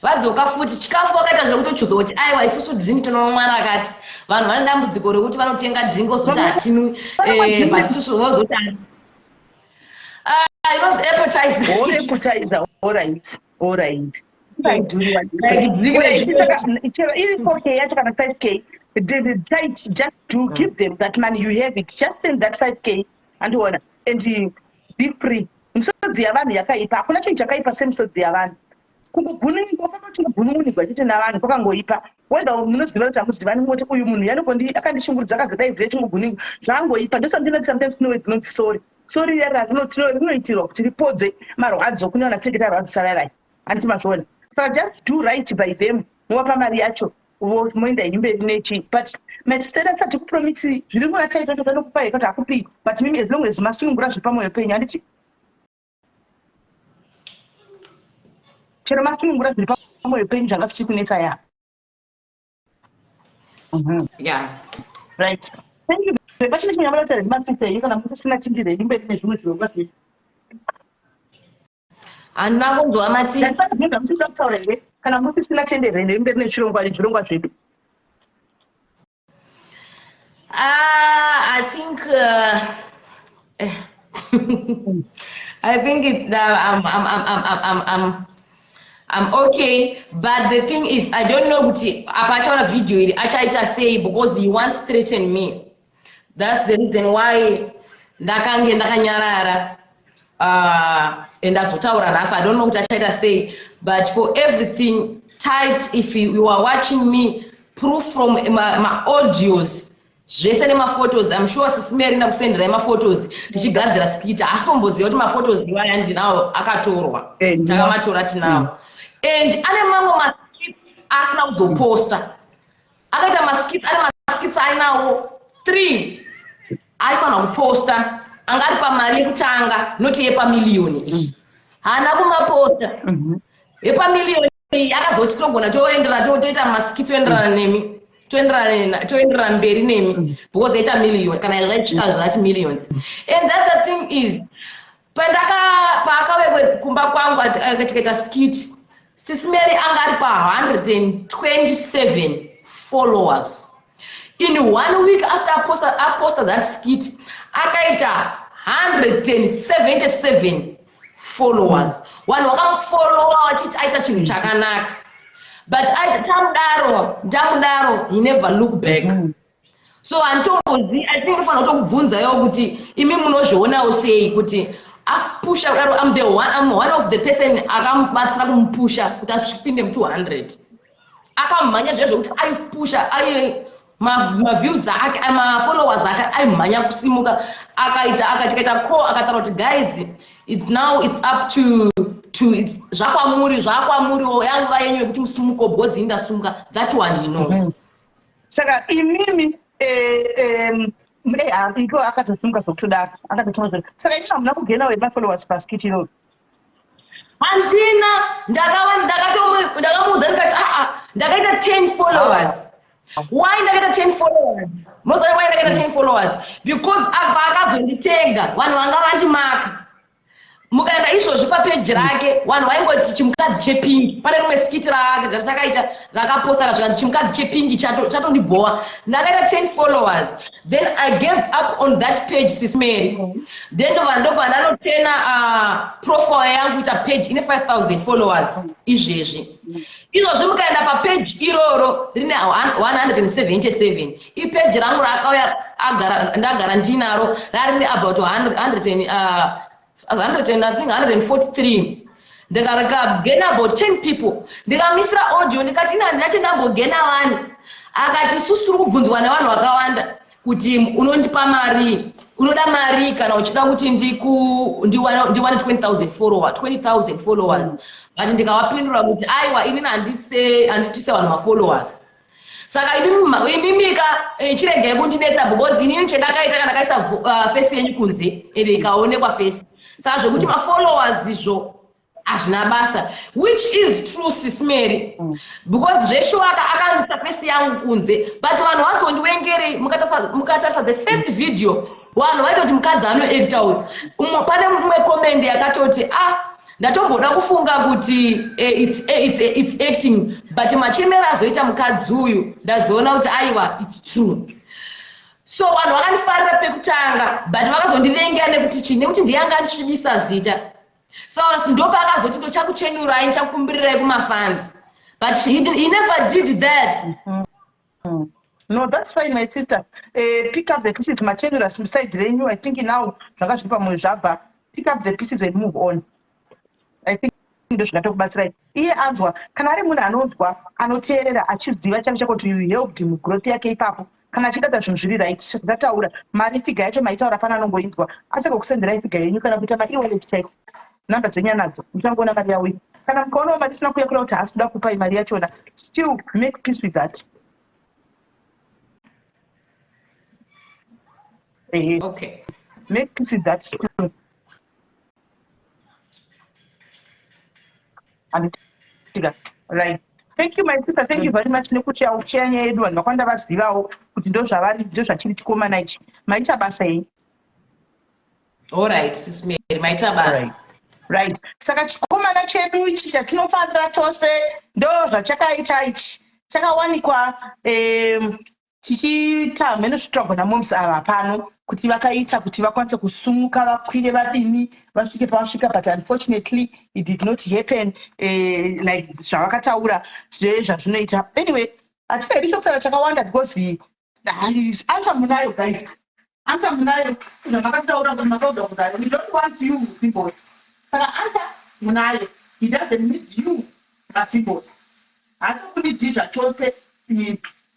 vadzoka futi chikafu, vakaita zvekutochuza kuti aiwa, isusu drink tinowa. Mwana akati vanhu vane dambudziko rekuti vanotenga drink vozoti hatinwi, but isusu vozoti inonzi appetizer. Oh, appetizer, alright. Chero iri 4K yacho kana 5K. Tight, just do give them that money. You have it, just send that 5K, andiona, and be free. Misodzi yavanhu yakaipa. Hakuna chinhu chakaipa semisodzi yavanhu. Kungogununigwa, kwakati chete navanhu kwakangoipa. Whether munoziva kuti hamuzivani, moti uyu munhu yanokondi akandishungurudza, akazodai vhire, chingogununigwa zvaangoipa. Ndosandinoti sometimes kune dzinonzi sorry. Sorry rara rinoitirwa kuti ripodze marwadzo kune vanhu atinenge tarwadzisa vavai, handiti mazviona? Saka just do right by them, movapa mari yacho, moenda henyu mberi nechi. But masisteri asati kupromisi zviri kuna taito, tokanokupai kuti hakupii, but mimi, as long as masunungura zviri pamwoyo penyu, handiti? Chero masunungura zviri pamwoyo penyu, zvanga zvichikunetsa ya. Yeah. Right, thank you. Pachine chimwe chamada kutaura nemasista enyu, kana musisina, tindire henyu mberi nezvimwe zvirongwa zvenyu. Handina kunzwa, mati? Ndati musisina kutaura here? Kana musisina, tendere henyu mberi nechirongwa, nezvirongwa zvedu. I think it's that I'm okay, but the thing is, I don't know kuti apa achaona video iri achaita sei, because he wants threaten me. That's the reason why ndakange ndakanyarara and azotaura nhasi. I don't know kuti achaita sei, but for everything tight, if you are watching me, proof from maaudios zvese nemaphotos. I'm sure Sisi Mary ndakusenderai maphotos tichigadzira skit. Haasi tomboziva kuti maphotos iwaya ndinawo, akatorwa. Takamatora, tinawo. And ane mamwe maskits asina kuzoposta. Akaita maskits, ane maskits ainawo three aifanira kuposta, anga ari pamari yekutanga, noti yepamiliyoni iyi. Haana kumaposta. Yepamiliyoni iyi akazoti togona toenderana, toita maskits, toenderana nemi, toenderana mberi nemi, because yaita million, kana zvaisvika zvati millions. And that the thing is, pandaka paakauya kumba kwangu, tikaita skit, Sisi Mary, anga ari pa127 followers. In one week after aposta that skit, akaita 177 followers. Vanhu vakamufollowa vachiti aita chinhu chakanaka, but tamudaro, ndamudaro, he never look back. So handitombozi. I think unofanira kutokubvunzayo kuti imi munozvionawo sei kuti apusha kudaro. I'm one of the person akamubatsira kumupusha kuti apinde mu200. Akamhanya zviya zvokuti aipusha, ai maviews ake, mafollowers ake aimhanya kusimuka. Akaita, akatikaita call, akataura kuti, "Guys, it's now, it's up to it's zvakwamuri, zvakwamuriwo, yanguva yenyu yekuti musimuko, because ini ndasimuka." That one he knows. Saka imimi iko akatosimuka zvokutodaro, akatosimuka. Saka imi hamuna kugenawo mafollowers paskit iroro? Handina. Ndakamuudza ndikati, aa, ndakaita 10 followers. Why ndakaita 10 followers? Moziva why ndakaita 10 followers? Because apa akazonditenga, vanhu vanga vandimaka. Mukaenda izvozvi papeji rake, vanhu vaingoti chimukadzi chepingi. Pane rimwe skit ratakaita, rakaposta, zvikanzi chimukadzi chepingi. Chatondibhowa. Ndakaita 10 followers, then I gave up on that page, Sis Mary. Then ndobva ndanotena profile yangu kuita page ine 5000 followers izvezvi. Izvozvi mukaenda papeji iroro, rine 177. Ipeji rangu raakauya ndagara ndinaro, rarine about 100, 100, I think 143. Ndikagena about 10 people, ndikamisira audio, ndikati ina handina chendambogena vanhu. Akati, "Susu tiri kubvunzwa nevanhu vakawanda kuti unondipa mari, unoda mari kana uchida kuti ndiwane 20,000 follower, 20,000 followers." But ndikavapindura kuti, "Aiwa, inini handitise vanhu mafollowers. Saka imimika chiregai kundinetsa, because inini chendakaita, kana ndakaisa face yenyu kunze, ende ikaonekwa face, saka zvokuti mafollowers izvo hazvina basa." Which is true, Sis Mary, because zveshuwa akandisa face yangu kunze, but vanhu vazondiwengerei? Mukatarisa the first video, vanhu vaitoti mukadzi anoacta uyu. Pane mumwe comment yakatoti, "Ah, ndatomboda kufunga kuti it's acting, but machemero azoita mukadzi uyu, ndazoona kuti aiwa, it's true." So vanhu vakandifarira pekutanga, but vakazondivengera nekuti chii? Nekuti ndiyanga andisvibisa zita. So ndopaakazoti, "Ndochakuchenurai, ndichakukumbirirai kumafans." But he never did that. No, that's fine, my sister. Pick up the pieces, machenura side renyu. I think now zvanga zviri pamwoyo zvabva. Pick up the pieces and move on. I think ndozvingatokubatsirai. Iye anzwa, kana ari munhu anonzwa, anoteerera, achiziva chake chako kuti you helped him growth yake ipapo. Kana achidada zvinhu zviri right, zvataura, mari figure yacho maitaura pana anongoinzwa, achagokusenderai figure yenyu kana kuita ma-e-wallet chaiko. Namba dzenyu anadzo, muchangoona mari yauya. Kana mukaonawo mari isina kuuya, kureva kuti haasi kuda kupai mari yachona, still make peace with that. Ehe. Okay. Make peace with that still. Handitika. Right. Thank you, my sister. Thank you very much nekuti auchiya nyaya yedu, vanhu vakawanda vazivawo kuti ndozvavari, ndozvachiri chikomana ichi. Maita basa iyi. All right, Sis Mary, maita basa. Right. Right. Saka chikomana chedu ichi chatinofarira tose ndo zvachakaita ichi. Chakawanikwa chichiita mheno zvitogona moms ava pano kuti vakaita kuti vakwanise kusumuka, vakwire, vadini, vasvike pavasvika, but unfortunately it did not happen like zvavakataura zvezvazvinoita. Anyway, hatina hedu chokutaura chakawanda because answer munayo, guys, answer munayo zvamakataura kuti makaudza kudaro. We don't want you Zimbos, saka answer munayo. He doesn't need you, maZimbos, haatokunidii zvachose.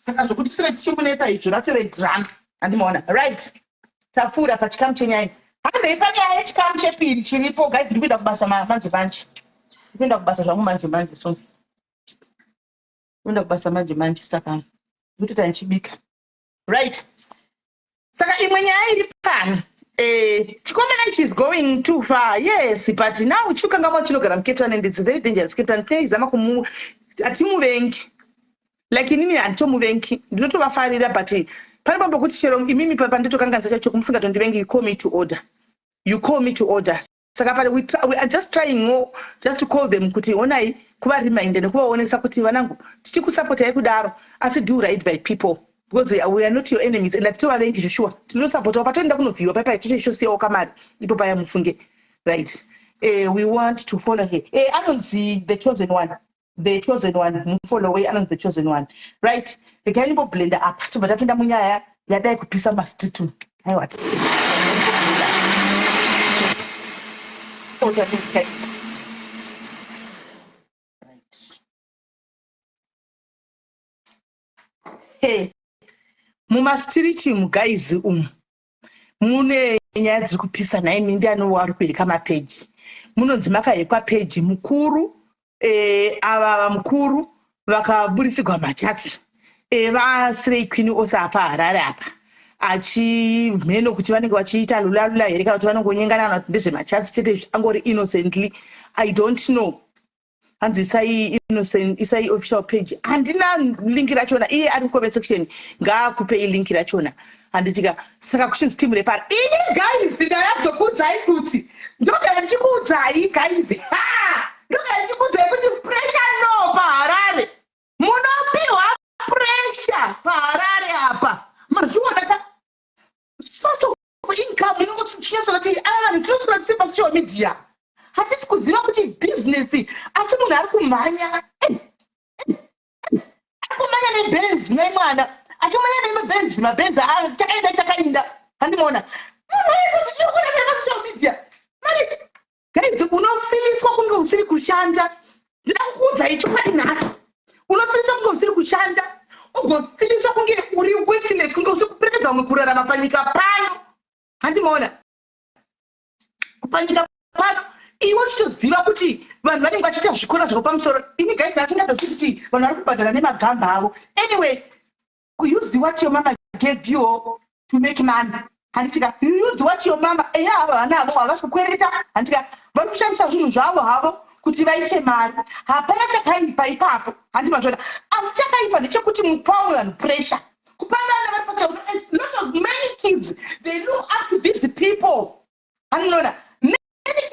Saka zvokuti sure tichimunetsa izvo ratove drama, handimaona. Right, tapfuura pachikamu chenyaya, handei panyaya yechikamu chepiri chiripo. Guys, ndiri kuenda kubasa manje manje, ndiri kuenda kubasa zvangu manje manje, so kuenda kubasa manje manje, saka ndikutoita ndichibika. Right, saka imwe nyaya iri pano, chikomana ichi is going too far, yes, but now chikangama chinogara muCape Town and it's very dangerous. Cape Town tinoizama kumu, hatimuvengi, like inini handitomuvengi, ndinotovafarira, but pane pambo kuti chero imimi panditokanganisa chacho kumusingatondivengi, you call me to order, you call me to order. Saka pale we are just trying more just to call them kuti onai, kuvaremind nekuvaonesa kuti vanangu, tichikusapotai kudaro, asi do right by people because we are not your enemies and hatitovavengi zveshuwa, tinosapotawo patoenda kunovhiwa paipai totochitosiyawo kamari ipo paya, mufunge. Right, we want to follow her. Anonzi The Chosen One, The Chosen One, mufolloway, anonzi The Chosen One. Right, regai ndimboblenda apa, tobva tapinda munyaya yadai kupisa mumastreet umu. Aiwa, right. Hey, mumastreet umu, guys, umu mune nyaya dziri kupisa. Nhaimi, ndiani wari kuheka mapeji? Munonzi makahekwa peji mukuru, ava vamukuru vakaburitsigwa machats evaslay queen ose apa Harare apa, achimheno kuti vanenge vachiita lula lula here kana kuti vanongonyengana kana kuti ndezvemachats chete, angori innocently, I don't know. Hanzi isai innocent, isai official page. Handina link rachona, iye ari mucomment section, ngaakupei link rachona, handitika. Saka kuchinzi team repari ini, guys, ndayabzokuudzai kuti ndogara ndichikuudzai, guys, ha, ndogara ndichikuudzai kuti pressure no paHarare, munopiwa pressure paHarare apa, mazviona ka? Source of income inongochinyatsona kuti ava vanhu tinoswera tisi pasocial media, hatisi kuziva kuti business, asi munhu ari kumhanya, ari kumhanya neBenz nemwana, achimhanya nemaBenz, maBenz chakaenda chakainda, handimaona munhu aikuti nepasocial media mari. Guys, unofiliswa kunge usiri kushanda. Ndida kukuudzai chokwadi nhasi, unofiliswa kunge usiri kushanda, ugofiliswa kunge uri worthless, kunge usiri kuperekedza vamwe kurarama panyika pano, handimaona? Panyika pano iwe uchitoziva kuti vanhu vanenge vachiita zvikora zvako pamusoro. Ini, guys, ndasingatozivi kuti vanhu vari kubhadhara nemagamba avo. Anyway, use what your mama gave you to make money, handisika? You use what your mama, eya, ava vana avo havasi kukwereta, handika? Vari kushandisa zvinhu zvavo havo kuti vaite mari, hapana chakaipa ipapo, handimazvona? Asi chakaipa ndechekuti mupawe vanhu pressure, kupa vana vari pacha. Lot of many kids, they look up to these people, handimunoona? Many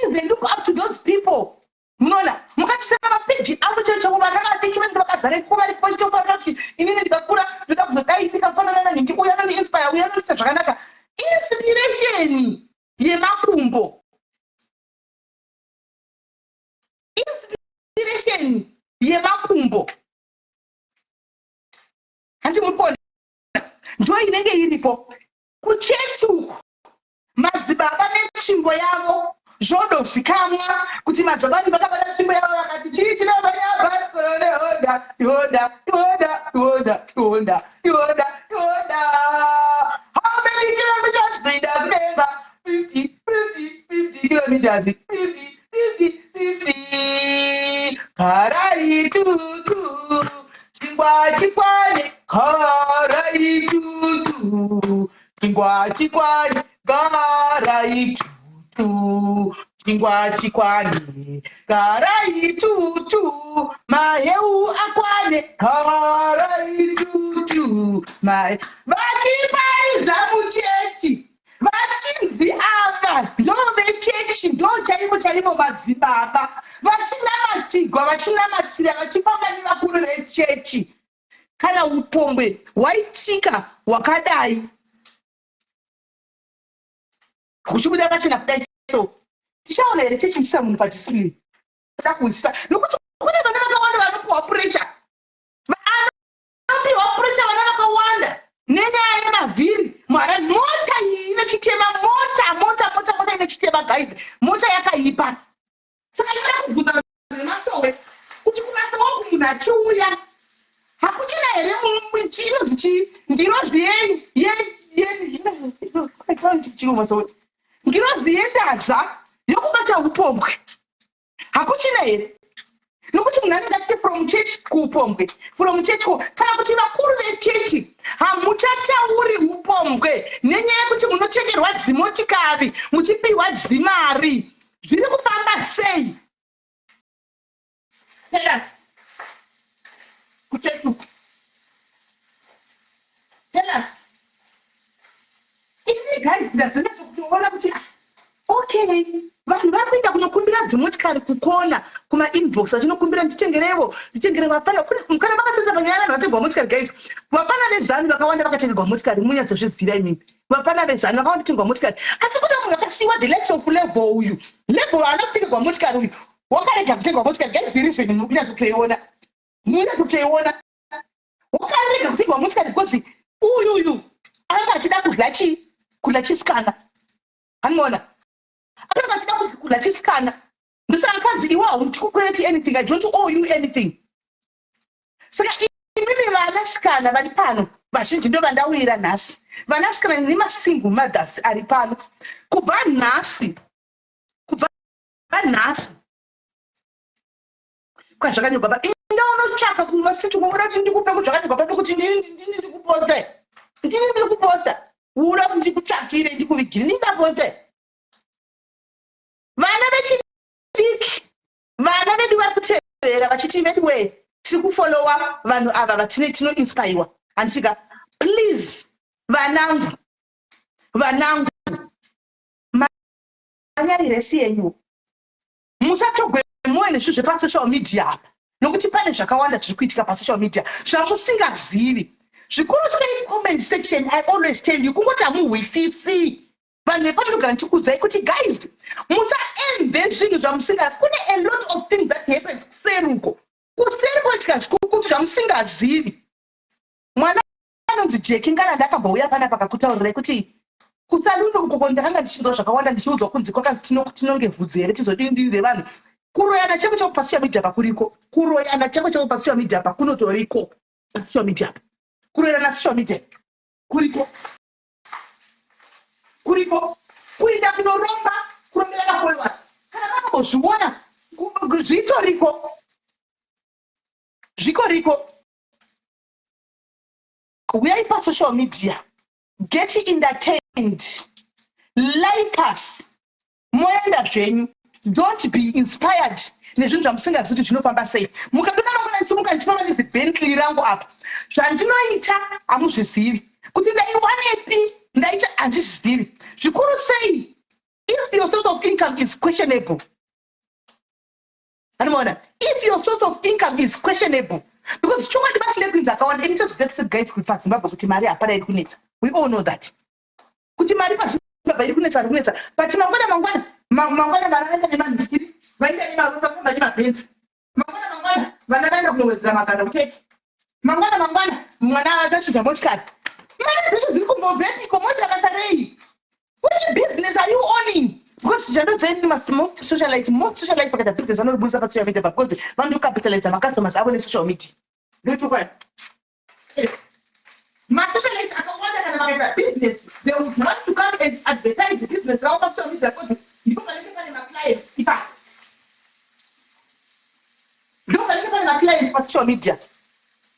kids, they look up to those people. Munoona mukatisana mapeji avo chaichavo, vana vadiki vanenge vakazara iko, variko vachitofanira kuti inini ndikakura ndoda kuzodai, ndikafanana nanhingi, uyu anondiinspire, uyu anondiita zvakanaka. Inspiration yemakumbo, inspiration yemakumbo, handi muri kuona? Ndo inenge iripo kuchechi uku. Madzibaba netsvimbo yavo, zvodozikamwa kuti madzibaba vakabata tsvimbo yavo, vakati chii chinomanyabhaoda ioda ioda ioda ioda ioda ioda. How many kilometers kuenda kudenga? 50, 50, 50 kilometers, 50, 50, 50. Garai tutu, chingwa chikwane. Garai tutu, chingwa chikwane. Garai tutu, chingwa chikwane. Garai tutu, maheu akwane. Garai tutu. Mai vachiparidza muchechi, vachinzi ava ndo vechechi, ndo chaivo chaivo madzibaba, vachinamatigwa, vachinamatira, vachifamba nevakuru vechechi. Kana upombwe hwaitika hwakadai, huchibuda pachena kudai, so tichaona here chechi muchisa munhu padiscipline? Toda kuhwisisa, nokuti kune vana vakawanda vanopiwa pressure, vanopiwa pressure vana vakawanda nenyaya yemavhiri muHarare. Mota iyi ine chitema. Mota, mota, mota, mota ine chitema, guys. Mota yakaipa. Saka inoda kubvunza nemasowe kuti kumasowe uku munhu achiuya hakuchina here inonzi chii, ngirozi masowe, ngirozi yendaza yokubata upombwe hakuchina here? Nokuti munhu anenge achiti from church kuupombwe, from church kana kuti vakuru vechechi hamuchatauri upombwe nenyaya yekuti munotengerwa dzimotikari, muchipiwa dzimari. Zviri kufamba sei? Tell us. Kuchechi uku, tell us. Ini, guys, ndazonyatso kutoona kuti, ah, okay, vanhu vari kuenda kunokumbira dzimotikari kukona kumainbox, vachinokumbira, "Nditengerevo, nditengere." Vapana kana vakatarisa panyaya vanhu vatengerwa motikari, guys, vapana veZanu vakawanda vakatengerwa motikari. Munyatsozviziva imimi, vapana veZanu vakawanda kutengerwa motikari. Asi kune munhu akasiyiwa, the likes of Level uyu. Level haana kutengerwa motikari uyu, wakarega kutengerwa motikari. Guys, reason muri kunyatsotoiona, munyatsotoiona. Wakarega kutengerwa motikari because uyuyu anga achida kudya chii? Kudya chisikana. Anoona akanga achida kudya chisikana. Ndosaka akanzi, "Iwe haundikwereti anything. I don't owe you anything." Saka imimi vanasikana vari pano vazhinji, ndo vandawira nhasi, vanasikana nemasingle mothers ari pano, kubva nhasi, kubva nhasi, kwazvakanyorwa pa, inda unotsvaka kumasiti kuona kuti ndikupe kuzvakanyorwa papo, kuti ndini ndikuposta, ndini ndiri kuposta. Ura kuti ndikutsvakire, ndikuvigire, ndindaposta. Vana vechidiki, vana vedu vari kutevera vachiti, "Vedu wee, tiri kufollowa vanhu ava vatine tinoinspirwa." Handitika, please, vanangu, vanangu, manyai resi yenyu. Musatogwe mwoyo nezvinhu zvepasocial media apa, nokuti pane zvakawanda zviri kuitika pasocial media zvamusingazivi, zvikuru sei comment section. I always tell you, kungoti hamuhwisisi. Vanhu vepanogara ndichikuudzai kuti, guys, musaenze zvinhu zvamusinga. Kune a lot of things that happens kuseri uko, kuseri kuitika zvikukutu zvamusingazivi. Mwana anonzi Jeki Ngana ndakambouya panapa kakutaurirai kuti kusaluni ukoko ndakanga ndichinzwa zvakawanda, ndichiudzwa kunzi kwakanzi tinonge vhudzi here, tizodini revanhu. Kuroyana cheko chako pasocial media pakuriko, kuroyana cheko chako pasocial media pa kunotoriko. Pasocial media pa kuroyana, social media kuriko, kuriko. Kuenda kunoromba, kurombera mafollowers, kana makambozviona, zvitoriko, zvikoriko. Uyai pasocial media, get entertained, like us, moenda zvenyu. Don't be inspired nezvinhu zvamusingazivi kuti zvinofamba sei. Mukadona mangwana ndichimuka ndichifamba neziBentley rangu apa, zvandinoita hamuzvizivi kuti ndaiwanepi, ndaita handizvizivi. Zvikuru sei if your source of income is questionable. Anomaona, if your source of income is questionable, because chokwadi maslay queens akawanda, ini toziva guys kuti paZimbabwe kuti mari hapana iri kunetsa. We all know that kuti mari paZimbabwe iri kunetsa, iri kunetsa. But mangwana, mangwana, mangwana vana vaenda nemandikiri, vaenda nemaropa, nemabhenzi. Mangwana, mangwana vana vaenda kunowedzera maganda kuteki. Mangwana, mangwana mwana atachinja motikari. Mari dzacho dziri kumbobvepiko? Moita basa rei? Which business are you owning? Because zvandoziva, most socialites vakaita business vanobudisa pasocial media because vanocapitalize macustomers avo nesocial media. Ndochokwadi, masocialites akawanda kana vakaita business, they would want to come and advertise the business ravo pasocial media because ndipo panenge pane maclients ipapo, ndo panenge pane maclients pasocial media.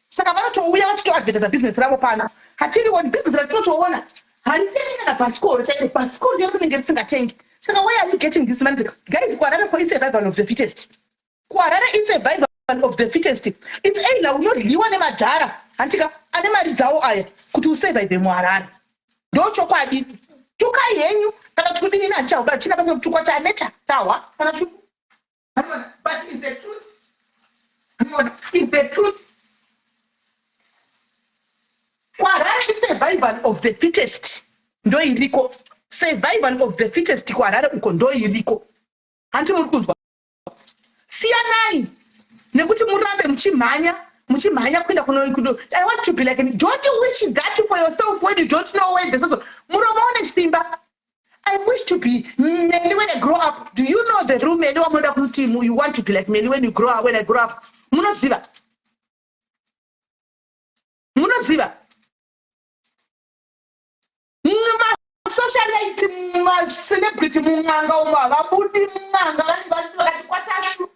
Saka vanotouya vachitoadvertisa business ravo pano. Hatirioni business ratinotoona haritengi kana bhasikoro chairo, bhasikoro chairo rinenge risingatengi. Saka where are you getting this money, guys? Kuharare for, it's survival of the fittest. Kuharare is survival of the fittest. It's either unodyiwa nemadhara, handika, ane mari dzawo aya, kuti usurvive muHarare. Ndochokwadi. Tukai henyu kana kuti kudini, handichauba china basa kutukwa, chaneta tahwa kana chu, but is the truth, is the truth. KuHarare survival of the fittest ndo iriko. Survival of the fittest kuHarare uko ndo iriko. Hanti muri kunzwa? Siyanai nekuti murambe muchimhanya, muchimhanya kuenda kuno. I want to be like, don't wish that for yourself when you don't know where the source. Muromo une simba. I wish to be Meli when I grow up. Do you know the real Meli wamunoda kuti you want to be like Meli when you grow up? When I grow up, munoziva, munoziva masocialite, macelebrity mun'anga umo havabudi mun'anga. Vanenge vakati kwaTashu,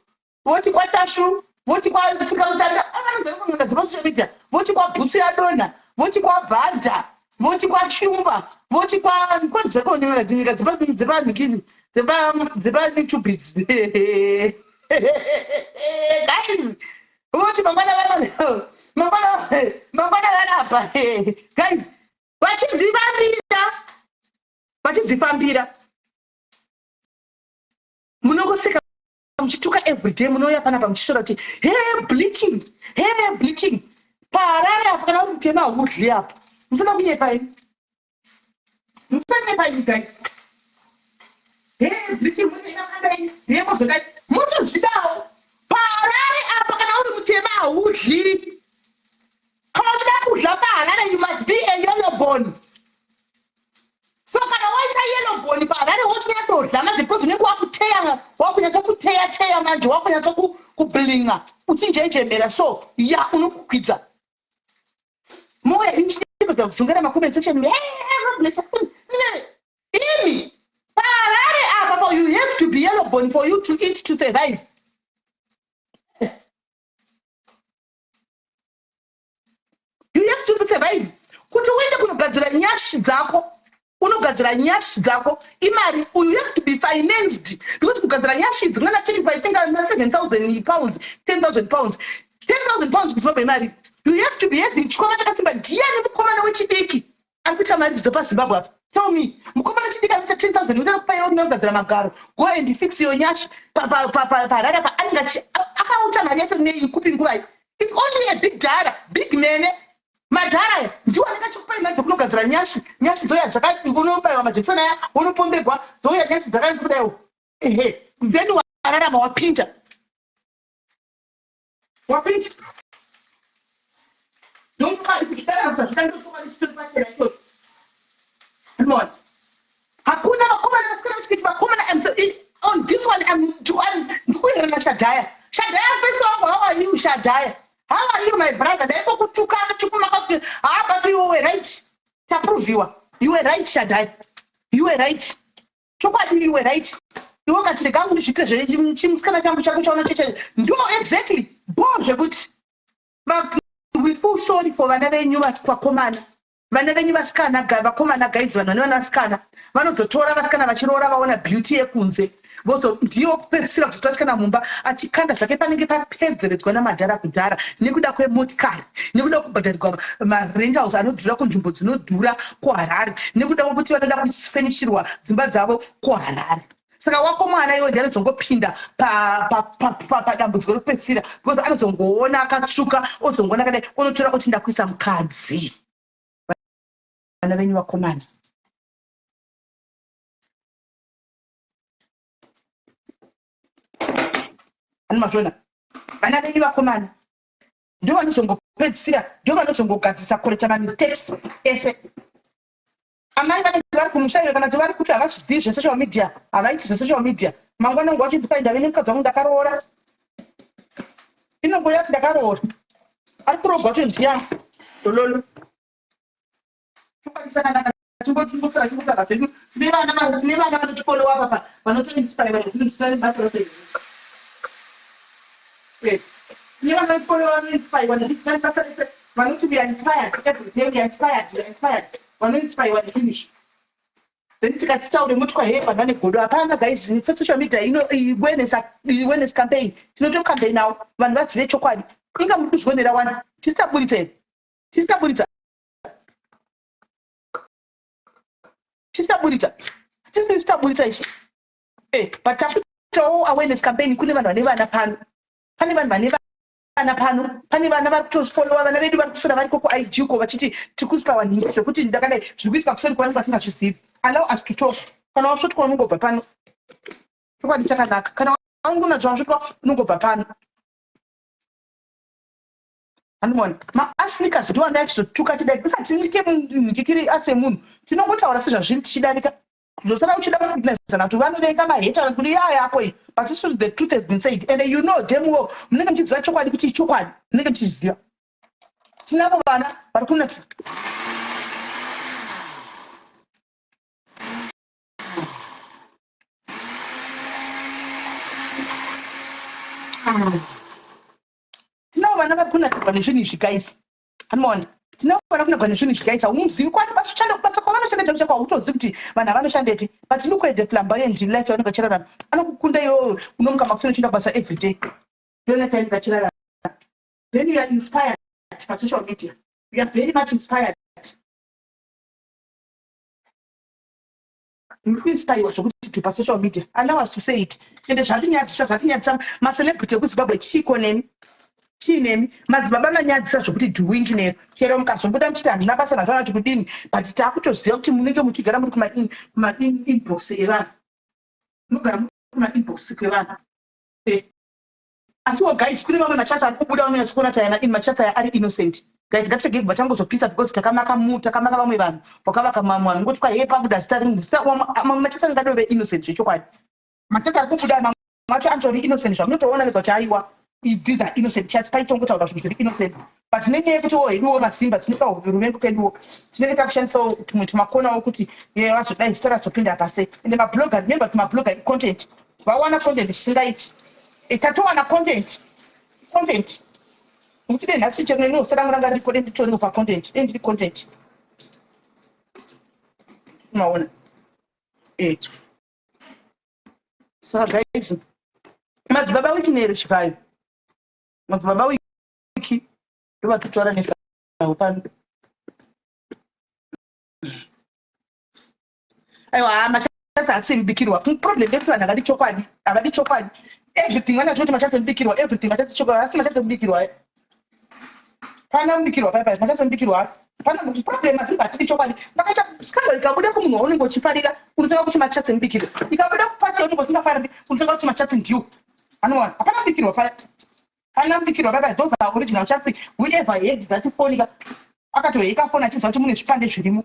voti kwaTashu, voti kwaTsikamutanda, vanonzaa dzepasocial media, voti kwaBhutsu yadonha, voti kwaBhadha, voti kwaShumba, voti kwadzeko nyika dzepanhikini dzepaYouTube idzi, guys. Voti mangwana, mangwana, mangwana vanapa, guys, vachidzivambira, vachidzifambira. Munongoseka muchituka everyday. Munouya panapa muchisora kuti he bleaching, he bleaching. PaHarare apo kana uri mutema haudyi apo. Musada kunyepa imi, musanyepa imi, guys. He bleaching, munoinakadai, he mozodai, motozvidawo. PaHarare apa kana uri mutema haudyi. Kana uchida kudya paHarare, you must be a yellow bone. So kana waita yellow bone paHarare, wochinyatsodya manje because unenge wakuteya, wakunyatsokuteya teya manje, wakunyatso kublinga uchinjenjemera. So ya unokukwidza mouya imuchipedza kuzungera macomment section imi. PaHarare apa you have to be yellow bone for you to eat, to survive. You have to survive. Kuti uende kunogadzira nyashi dzako, unogadzira nyashi dzako imari. You have to be financed because kugadzira nyashi idzi ngana 10, I think na £7000, £10,000, £10,000 kuZimbabwe imari. You have to be having chikwama chakasimba. Ndiani mukomana wechidiki ari kuita mari dzidzo paZimbabwe apa? Tell me mukomana wechidiki anoita 10,000 unoda kupa unogadzira magaro. Go and fix your nyashi paHarare apa. Anenge akauta mari yacho nei, kupi, nguvai? It's only a big dhara, big mene. Madhara aya ndiwo anenge achikupai mari dzekunogadzira nyashi. Nyashi dzoya dzakaunobayiwa majekiseni aya, wonopombegwa, dzouya nyashi dzakanisi kudaiwo. Ehe, then wararama, wapinda, wapinda. Ndochokwadi kuti darasa zvikandochokwadi chitori pachena ichocho. Unoona, hakuna vakomana, vasikana vachikiti vakomana. On this one ndikuerera Shadhaya. Shadhaya, face wangu, how are you, Shadhaya? How are you, my brother? Ndaimbokutuka tukumaka. Ah, but you were right. Taproviwa, you were right, Shadhaya, you were right. Chokwadi, you were right. Iwe ukati rega angu ndizviite zvechimusikana changu chako chaona cheche, ndo exactly bo zvekuti we feel sorry for vana venyu vakomana, vana venyu vasikana, vakomana. Guys, vanhu vane vana vasikana vanozotora vasikana vachiroora, vaona beauty yekunze, ndiwo kupedzisira kuzotora vasikana mumba achikanda zvake panenge papedzeredzwa namadhara kudhara nekuda kwemotikari, nekuda kubhadharirwa marentals anodhura kunzvimbo dzinodhura kuHarare, nekuda kwekuti vanoda kufenishirwa dzimba dzavo kuHarare. Saka wako mwana iwe ndiye anozongopinda padambudziko rekupedzisira because anozongoona akatsvuka, ozongoona kadai, unotora oti ndakuisa mukadzi. Vana venyu vakomana, ani mazvona, vana venyu vakomana ndo vanozongopedzisira. pekupedzisira ndo vanozongogadzisa kucorrecta mamistakes ese. Amai vanenge vari kumusha iyo, kana kuti vari kuti havazvizivi zvesocial media, havaiti zvesocial media, mangwana ngo vachinzi, "Pai, ndave nemukadzi wangu, ndakaroora." Inongoya kuti ndakaroora, ari kuroorwa kutonziya dololo. Tingosara zvedu. Tine vana vanotifollowa papa, vanotoinspire zvinhu zvisina nebasa rose. Tine vana vanotifollowa, vanoinspirwa nezvinhu zvisina nebasa rese, vanoti, "We are inspired every day, we are inspired, we are inspired." Vanoinspirwa nezvinhu izvi. Then tikati taure, mutwa he vanhu vane godo. Hapana, guys. Social media ino awareness campaign, tinotocampaignawo vanhu vazive chokwadi. Inga muri kuzvionera wani. Tisisaburitsa here? Tisisaburitsa, tisisaburitsa, tisitaburitsa izvi. But takuitawo awareness campaign. Kune vanhu vane vana pano, pane vanhu vane vana pano, pane vana vari kutofollowa vana vedu vari kuswera variko kuIG uko, vachiti tiri kusipawa nhingi zvekuti ndakadai zviri kuitika kuseri kwavanenge vasingazvizivi. Allow us to talk. Kana wasvotwa, unongobva pano. Chokwadi chakanaka. Kana wangunatsa wasvotwa, unongobva pano. Andimona maafricas ndiwo anga achizotuka tidai isatinike nhikikiri asemunhu. Tinongotaura sezvazviri, tichidarika kuzosara uchida kuinazana kuti vanovenga mahaters, kuti ya yako iyi. But isusu, the truth has been said, and you know damn well munenge muchiziva chokwadi, kuti ichokwadi munenge muchiziva. Tinavo vana vari kunakira. Tinavo vana vari kunakirwa nezvinhu izvi, guys. Anoona, tinavo vana kunakirwa nezvinhu izvi, guys. Haumuzivi kwani basa basa kwavanoshanda chaiko chaiko, hautozivi kuti vanhu havanoshandepi. But look at the flamboyant life yavanenge vachirarama. Anokukunda iwewe unomuka makuseni uchienda kubasa every day. Ndo life yavanenge vachirarama. Then you are inspired pasocial media. You are very much inspired. Muri kuinspirwa zvokuti to pasocial media. Allow us to say it. Ende zvatinyadzisa, zvatinyadzisa. Macelebrity ekuZimbabwe, chiiko nemi? Chii nemi? Madzibaba manyadzisa zvokuti dhuwingi neyo. Chero mukazobuda muchiti handina basa nazvo, kuti kudini, but taakutoziva kuti munenge muchigara muri kumainbox evanhu, munogara muri kumainbox kwevanhu. Asiwo guys, kune mamwe machats ari kubuda unonyatsokuona kuti aya machats aya ari innocent. Guys, ngatiregei kubva tangozopisa because takamaka takamaka vamwe vanhu, wakavaka mamwe vanhu ngoti kwai pabuda zita rimwe zita. Mamwe machats angadove innocent zvechokwadi. Machats ari kubuda mamwe acho anotori innocent, zvamunotoona mega kuti aiwa, these are innocent chats. Paitongotaura zvinhu zviri innocent, but nenyaya yekuti wo heduwo masimba tine karuvengo keduwo, tinenge takushandisawo tumwe tumakonawo kuti vazodai zita razopinda pase. Ende mablogger, remember kuti mablogger icontent. Vawana content zvisingaiti. Tatowana content, content nokuti dei nhasi chero neniwo zita rangu ranga riripo, dei nditoriwo pacontent, dei ndiri content. Maona? Saka guys, madzibaba Wicknell Chivayo, madzibaba Wiki ndovatotaura nezvavo pano. Aiwa, machats haasiri mubikirwa. Problem ndekuti vanhu havadi chokwadi, havadi chokwadi. Everything vanatoti machats emubikirwa, everything machats chokwadi. Asi machats emubikirwa pana mubikirwa pai pai machats emubikirwa pana problem. Asi hatidi chokwadi. Pakaita scandal ikabuda kumunhu waunenge uchifarira, unotanga kuti machats emubikirwa. Ikabuda kupati yaunenge usingafariri, unotanga kuti machats ndiwo anowana. Hapana mubikirwa paya, pana mubikirwa pai pai. Those are original chats. Whoever hacked that phone ka, akatohacka phone achiziva kuti mune zvipande zvirimo.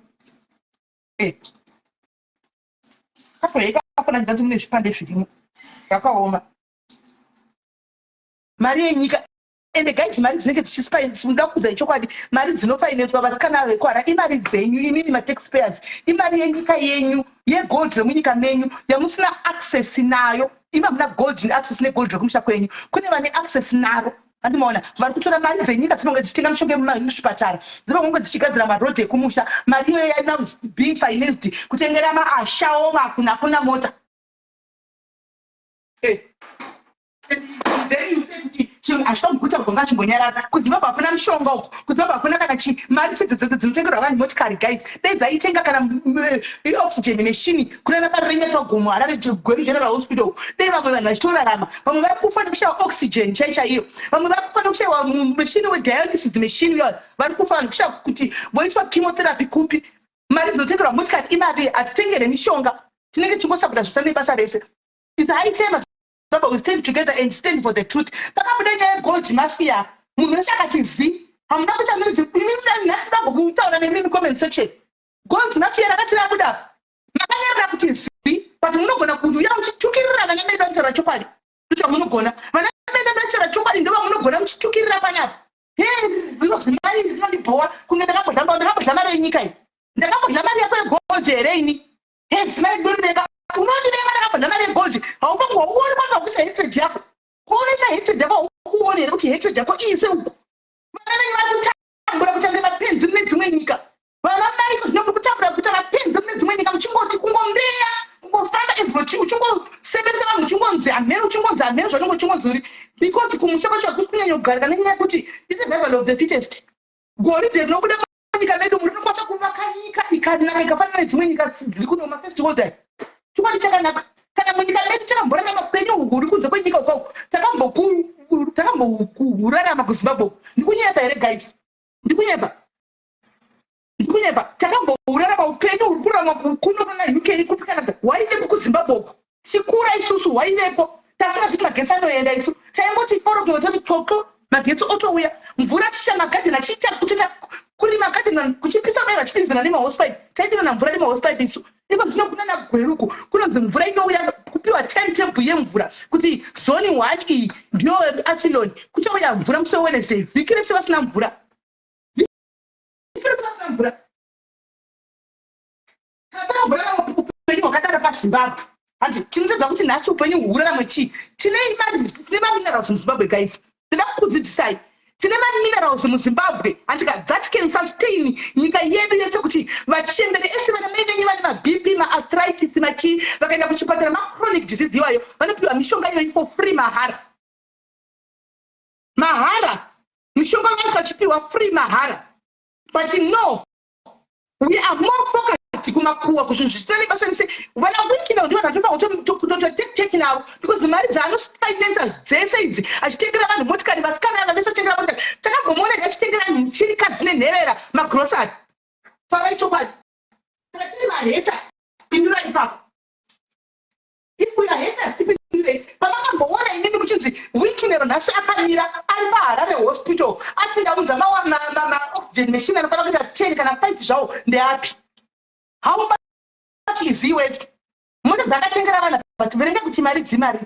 Akatohacka phone achiziva kuti mune zvipande zvirimo. Zvakaoma. Mari yenyika. Ende guys, mari dzinenge dzichisinoda kuudza ichokwadi, mari dzinofinancewa vasikana vekwara imari dzenyu imimi mataxpayers, imari yenyika yenyu, yegold remunyika menyu yamusina access nayo. Imi hamuna gold, access negold rekumusha kwenyu. Kune vane access naro. Andimaona vari kutora mari dzenyika dzinonge dzichitenga mishonga muzvipatara, dzinonge dzichigadzira marodhi ekumusha. Mari iyoyo now being financed kutengera maashawo makuna kuna mota. Then you say kuti chinhu hazvina kuguta uko, ngachimbonyarara. KuZimbabwe hakuna mishonga uko, kuZimbabwe hakuna kana chii. Mari sedzodzo dzinotengerwa vanhu motikari, guys, dai dzaitenga kana oxygen machine kunana Parirenyatwa Gomo, Harare, Gweru General Hospital, dai vamwe vanhu vachitorarama. Vamwe vari kufa nekushayiwa oxygen chai chaiyo. Vamwe vari kufa nekushayiwa machine wedialysis machine uyo. Vari kufa vanhu kushaya kuti voitwa chemotherapy kupi. Mari dzinotengerwa motikari imari, hatitengere mishonga. Tinenge tichingosapota zvisina nebasa rese. It's high time Zimbabwe we stand together and stand for the truth. Pakabuda nyaya yegold mafia, munhu wese akati zi. Hamuna kuita noise. Imi nhasi ndambokutaura nemi mucomment section. Gold Mafia rakati rabuda apa, makanyarara kuti zi, but munogona kuti uya muchitukirira vana medu vanotaura chokwadi. Ndozvamunogona. Vana medu vanotaura chokwadi ndovamunogona muchitukirira panapa. He, zino zimari rinondibhowa kunge ndakambodya mari yenyika iyi. Ndakambodya mari yako yegold here ini? He, zimari ndorivenga. Unondivenga ndakambodya mari yegold. Haufangi wauoni kwanga kuisa hatred yako. Kuonesa hatred yako haukuoni here kuti hatred yako iise uko? Vana venyu vari kutambura kutange mapenzi mune dzimwe nyika. Vana mai zvino muri kutambura kuita mapenzi mune dzimwe nyika, muchingoti kungombeya, kungofamba every, uchingosemesa vanhu, uchingonzi hameno, uchingonzi hameno zvanenge uchingonzi uri, because kumusha kwacho hakusi kunyanya kugarika nenyaya yekuti isurvival of the fittest. Goridhe rinobuda munyika medu rinokwanisa kuvaka nyika ikanaka, ikafanana nedzimwe nyika dziri kuno mafirst world aya. Chokwadi chakanaka, kana munyika medu takamborarama upenyu uhu huri kunze kwenyika ukoko, takambokurarama kuZimbabwe. Ndikunyepa here, guys? Ndikunyepa? Ndikunyepa? Takambourarama upenyu huri kurarama kuno kuna UK, kupi, Canada, hwaivepo kuZimbabwe uku tikura isusu, hwaivepo. Tasingaziti magetsi anoenda isu, taingoti 4 o'clock toti qoqo, magetsi otouya. Mvura ticha magadheni achiita kutoita kurima gadheni kuchipisa kudai, vachidiridzana nemahosepipe. Taidirana mvura nemahosepipe isu. Iko zvino kuna naGweruku kunonzi mvura inouya kupiwa timetable yemvura kuti zone 1 iyi ndiyo Athlone, kuchauya mvura musi weWednesday. Vhiki rese vasina mvura, vhiki rese vasina mvura. Kana takamborarama upenyu hwakadaro paZimbabwe, handi tinotadza kuti nhasi upenyu hurarame chii? Tine mari, tine maminerals muZimbabwe, guys. Tinoda kukudzidzisai, tine maminerals muZimbabwe, handika, that can sustain nyika yedu yese, kuti vachembere ese, vana mai venyu vane maBP, maarthritis, machii, vakaenda kuchipatara, machronic disease iwayo, vanopiwa mishonga iyoyi for free, mahara, mahara. Mishonga vacho vachipiwa free, mahara. But no, we are more focused kumakuwa, kuzvinhu zvisina nebasa rese. Vana Wicknell ndivo vanhu vatinofanira navo, because mari dzaanofinansa dzese idzi, achitengera vanhu motikari, vasikana ava vese achitengera motikari. Takambomuona achitengera chirikadzi nenherera magrosari. Parai chokwadi, kana tiri mahaters, pindura ipapo. If we are haters, tipindurei. Pamakamboona inini kuchinzi Wicknell nhasi akamira ari paHarare Hospital, asingaunza maoxygen machine anokwana kuita 10 kana 5 zvawo, ndeapi? How much is he worth? Mota dzakatengera vana, but verenga kuti mari dzimari.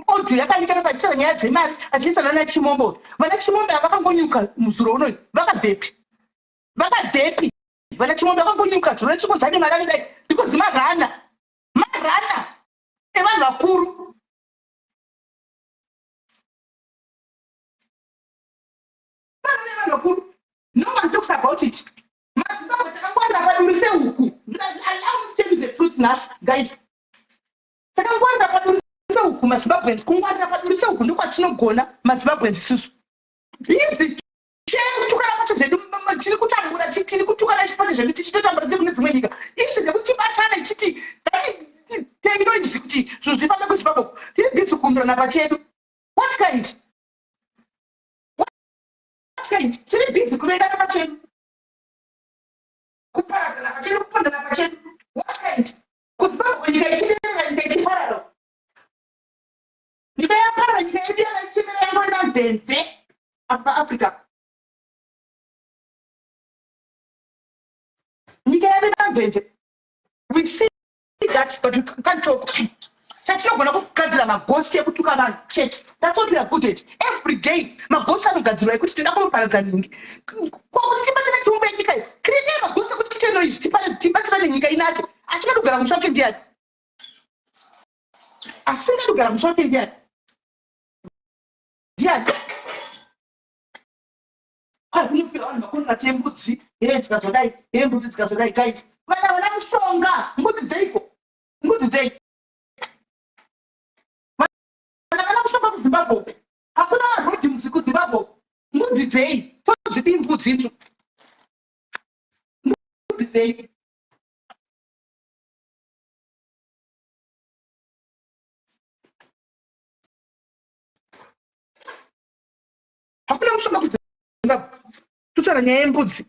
Audio yakanikana pachitaura nyaya dzemari achiisana naChimombo. Vana Chimombe avakangonyuka muzuro unoyu, vakabvepi? Vakabvepi vana Chimombe vakangonyuka dzuro nechingonzane mari anodai? Because marana marana evanhu vakuru, marana evanhu vakuru. No one talks about it. MaZimbabwe takangwarira paduri sehuku. Allow me to tell you the truth nhasi, guys. Takangwarira paduri sehuku, maZimbabweans. Kungwarira paduri sehuku ndokwatinogona, maZimbabweans. Isusu busy kutukana pacho zvedu, tiri kutambura, tiri kutukana isu pacho zvedu, tichitotambura tiri kune dzimwe nyika. Isi ndekuti tibatane tichiti teinoizi kuti zvinhu zvifambe kuZimbabwe. Tiri busy kuundurana pachedu. What kind, what kind? Tiri busy kuvengana pachedu, kuparadzana pachedu, kupondana pachedu. What kind? KuZimbabwe nyika ichiderera, nyika ichiparara, nyika yaparara, nyika yedu yakaichemera yangoenda mvemve apa paAfrica. Nyika yave mamvemve. We see that, but we can't talk. Chatinogona kugadzira maghost ekutuka vanhu chete. That's what we are good at. Every day maghost anogadzirwa ekuti tinoda kunoparadza ningi, kwakuti tibatsire tiumbe nyika iyi. Create maghost ekuti tiite noise, tibatsirane, nyika inake. Asingadi kugara musha wake ndiani? Asingadi kugara musha wake ndiani? Ndiani? Kunopiwa vanhu makontrakt embudzi. Hee, dzikazodai, hee, mbudzi dzikazodai. Guys, vana vana mushonga, mbudzi dzeiko? Mbudzi dzei? Vana vana mushonga kuZimbabwe, hakuna marodhi kuZimbabwe. Mbudzi dzei? Todzidii mbudzi isu? Mbudzi dzei? Hakuna mushonga kuZimbabwe, totaura nyaya yembudzi.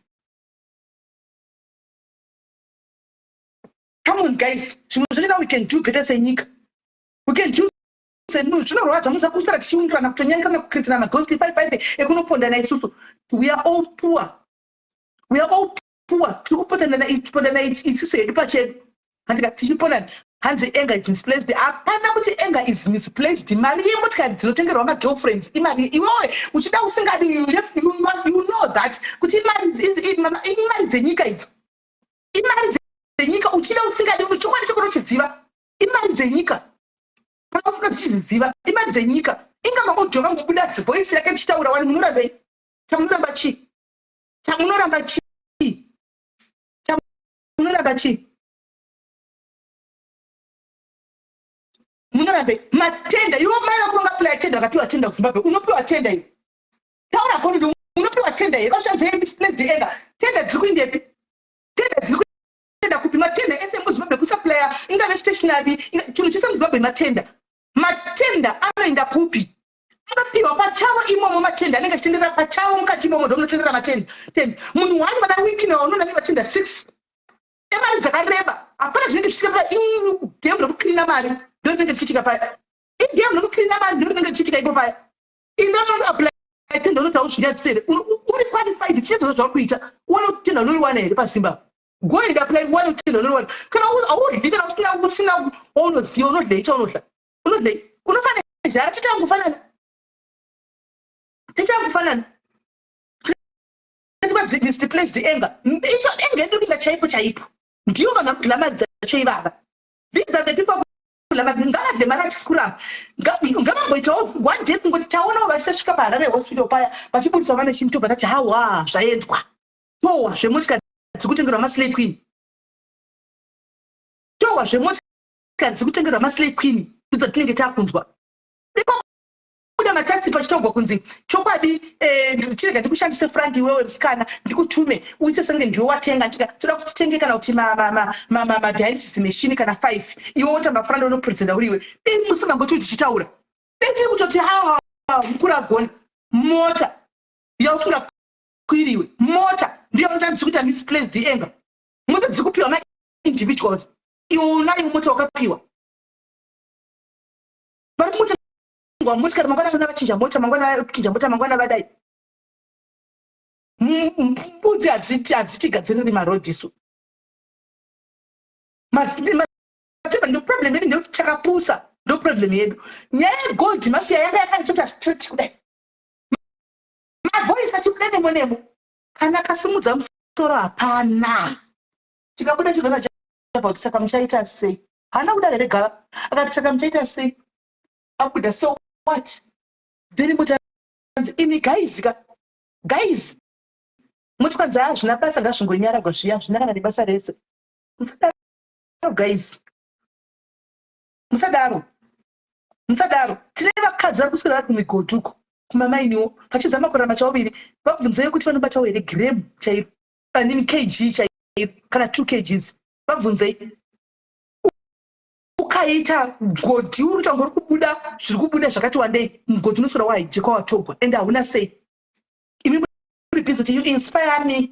Come on, guys, zvimwe zvachona we can do better senyika. We can do. Zvinorwadza musa kusara tichiundirana, kutonyangarana, kukritirana magosti 5 5 ekunopondana. Isusu we are all poor, we are all poor. Tiri kupotana isusu hedu pachedu, handika? Tichipondana, hanzi anger is misplaced. Hapana kuti anger is misplaced. Mari yemotikari dzinotengerwa magirlfriends imari iwewe uchida usingadi, you know that kuti imari dzenyika idzo, imari dzenyika. Uchida usingadi, chokwadi chokunochiziva, imari dzenyika. Pakafunga tichiziziva, imari dzenyika. Inga maaudio vangobuda, voice yake tichitaura wani. Munorambei? Chamunoramba chii? Chamunoramba chii? Chamunoramba chii? Munorambe matender. Iwo mai vako vangaapply tender, vakapiwa tender kuZimbabwe? Unopiwa tender iwe? Taura kondi, unopiwa tender here? Vashandise misplaced anger. Tender dziri kuindepi? Tender dziri kuenda kupi? Matender ese emuZimbabwe, kusupplya, ingave stationary, chinhu chese muZimbabwe, matender, matender anoenda kupi? Anopiwa pachavo imomo. Matender anenge achitendera pachavo mukati imomo, ndomunotendera matender. Tender munhu one, vana Wicknell unoona nematender 6 emari dzakareba. Hapana zvinenge zvichiitika pa igame rokucleana mari, ndo rinenge richiitika paya. Igame rokucleana mari ndo rinenge richiitika ipo paya. Inoapply tender, unoti hauzvinyadzisere, uri qualified, uchinyatsova zvauri kuita, uone kuti tender unoriwana here paZimbabwe. Go and apply, uone kuti tender unoriwana. Kana haudyi, kana usina waunoziva, unodlei? Chaunodla unodlei? Unofanira jara. Titangofanana, tichangofanana. Misplaced anger, icho anger yedu kuita chaipo chaipo. Ndivo vanhu vari kudla mari dzacho ivava. These are the people kudla mari. Ngavadle mari, hatisi kuramba. Ngavamboitawo one day kungoti taonawo vasasvika paHarare Hospital paya vachibudisa vamachini, tobva tati hawa, zvaendwa. Tohwa zvemotikari dzikutengerwa maslay queen, tohwa zvemotikari dzikutengerwa maslay queen, ndidzatinenge takunzwa kuda machats pachitaurwa kunzi chokwadi. Chirega ndikushandise, Frank. Iwewe musikana, ndikutume uite senge ndiwe watenga. Ndika toda kuti titenge kana kuti madialysis machine kana 5, iwe wotamba Frank, unopresenta uriwe. Dei musingamboti tichitaura, dei tiri kutoti hawa, mukuru agona. Mota yausingakwiriwe, mota ndiyo unotanzi kuita misplaced anger. Mota dziri kupiwa maindividuals, iwe unayo mota wakapiwa. Vari kumutengwa motikari, mangwana vana vachinja mota, mangwana vachinja mota, mangwana vadai. Mbudzi hadzitigadziriri marodhi isu. Matemba ndo problem yedu, ndekuti chakapusa, ndo problem yedu. Nyaya yegold mafia yanga yakatota straight kudai, maboys achibuda nemo nemo. Kana akasimudza musoro hapana. Tikabuda chigona chabva kuti saka muchaita sei? Haana kudaro here gava? Akati saka muchaita sei? Abuda, so what then? Mutanzi imi guys ka, guys, muti kwanzi hazvina basa, ngazvingonyaragwa zviya, hazvina kana nebasa rese. Musadaro guys, musadaro, musadaro. Tine vakadzi vari kuswera vari kumigodhi uko, kumamainiwo, vachizama kurarama chauviri. Vabvunzei kuti vanobatawo here gram chairo, anini kg chairo, kana 2 kgs. Vabvunzei. Ukaita godhi uri kuita ngori kubuda, zviri kubuda zvakati wandei, mugodhi unoswera wahijekwa, watogwa, ende hauna sei. Imi muri busy kuti you inspire me,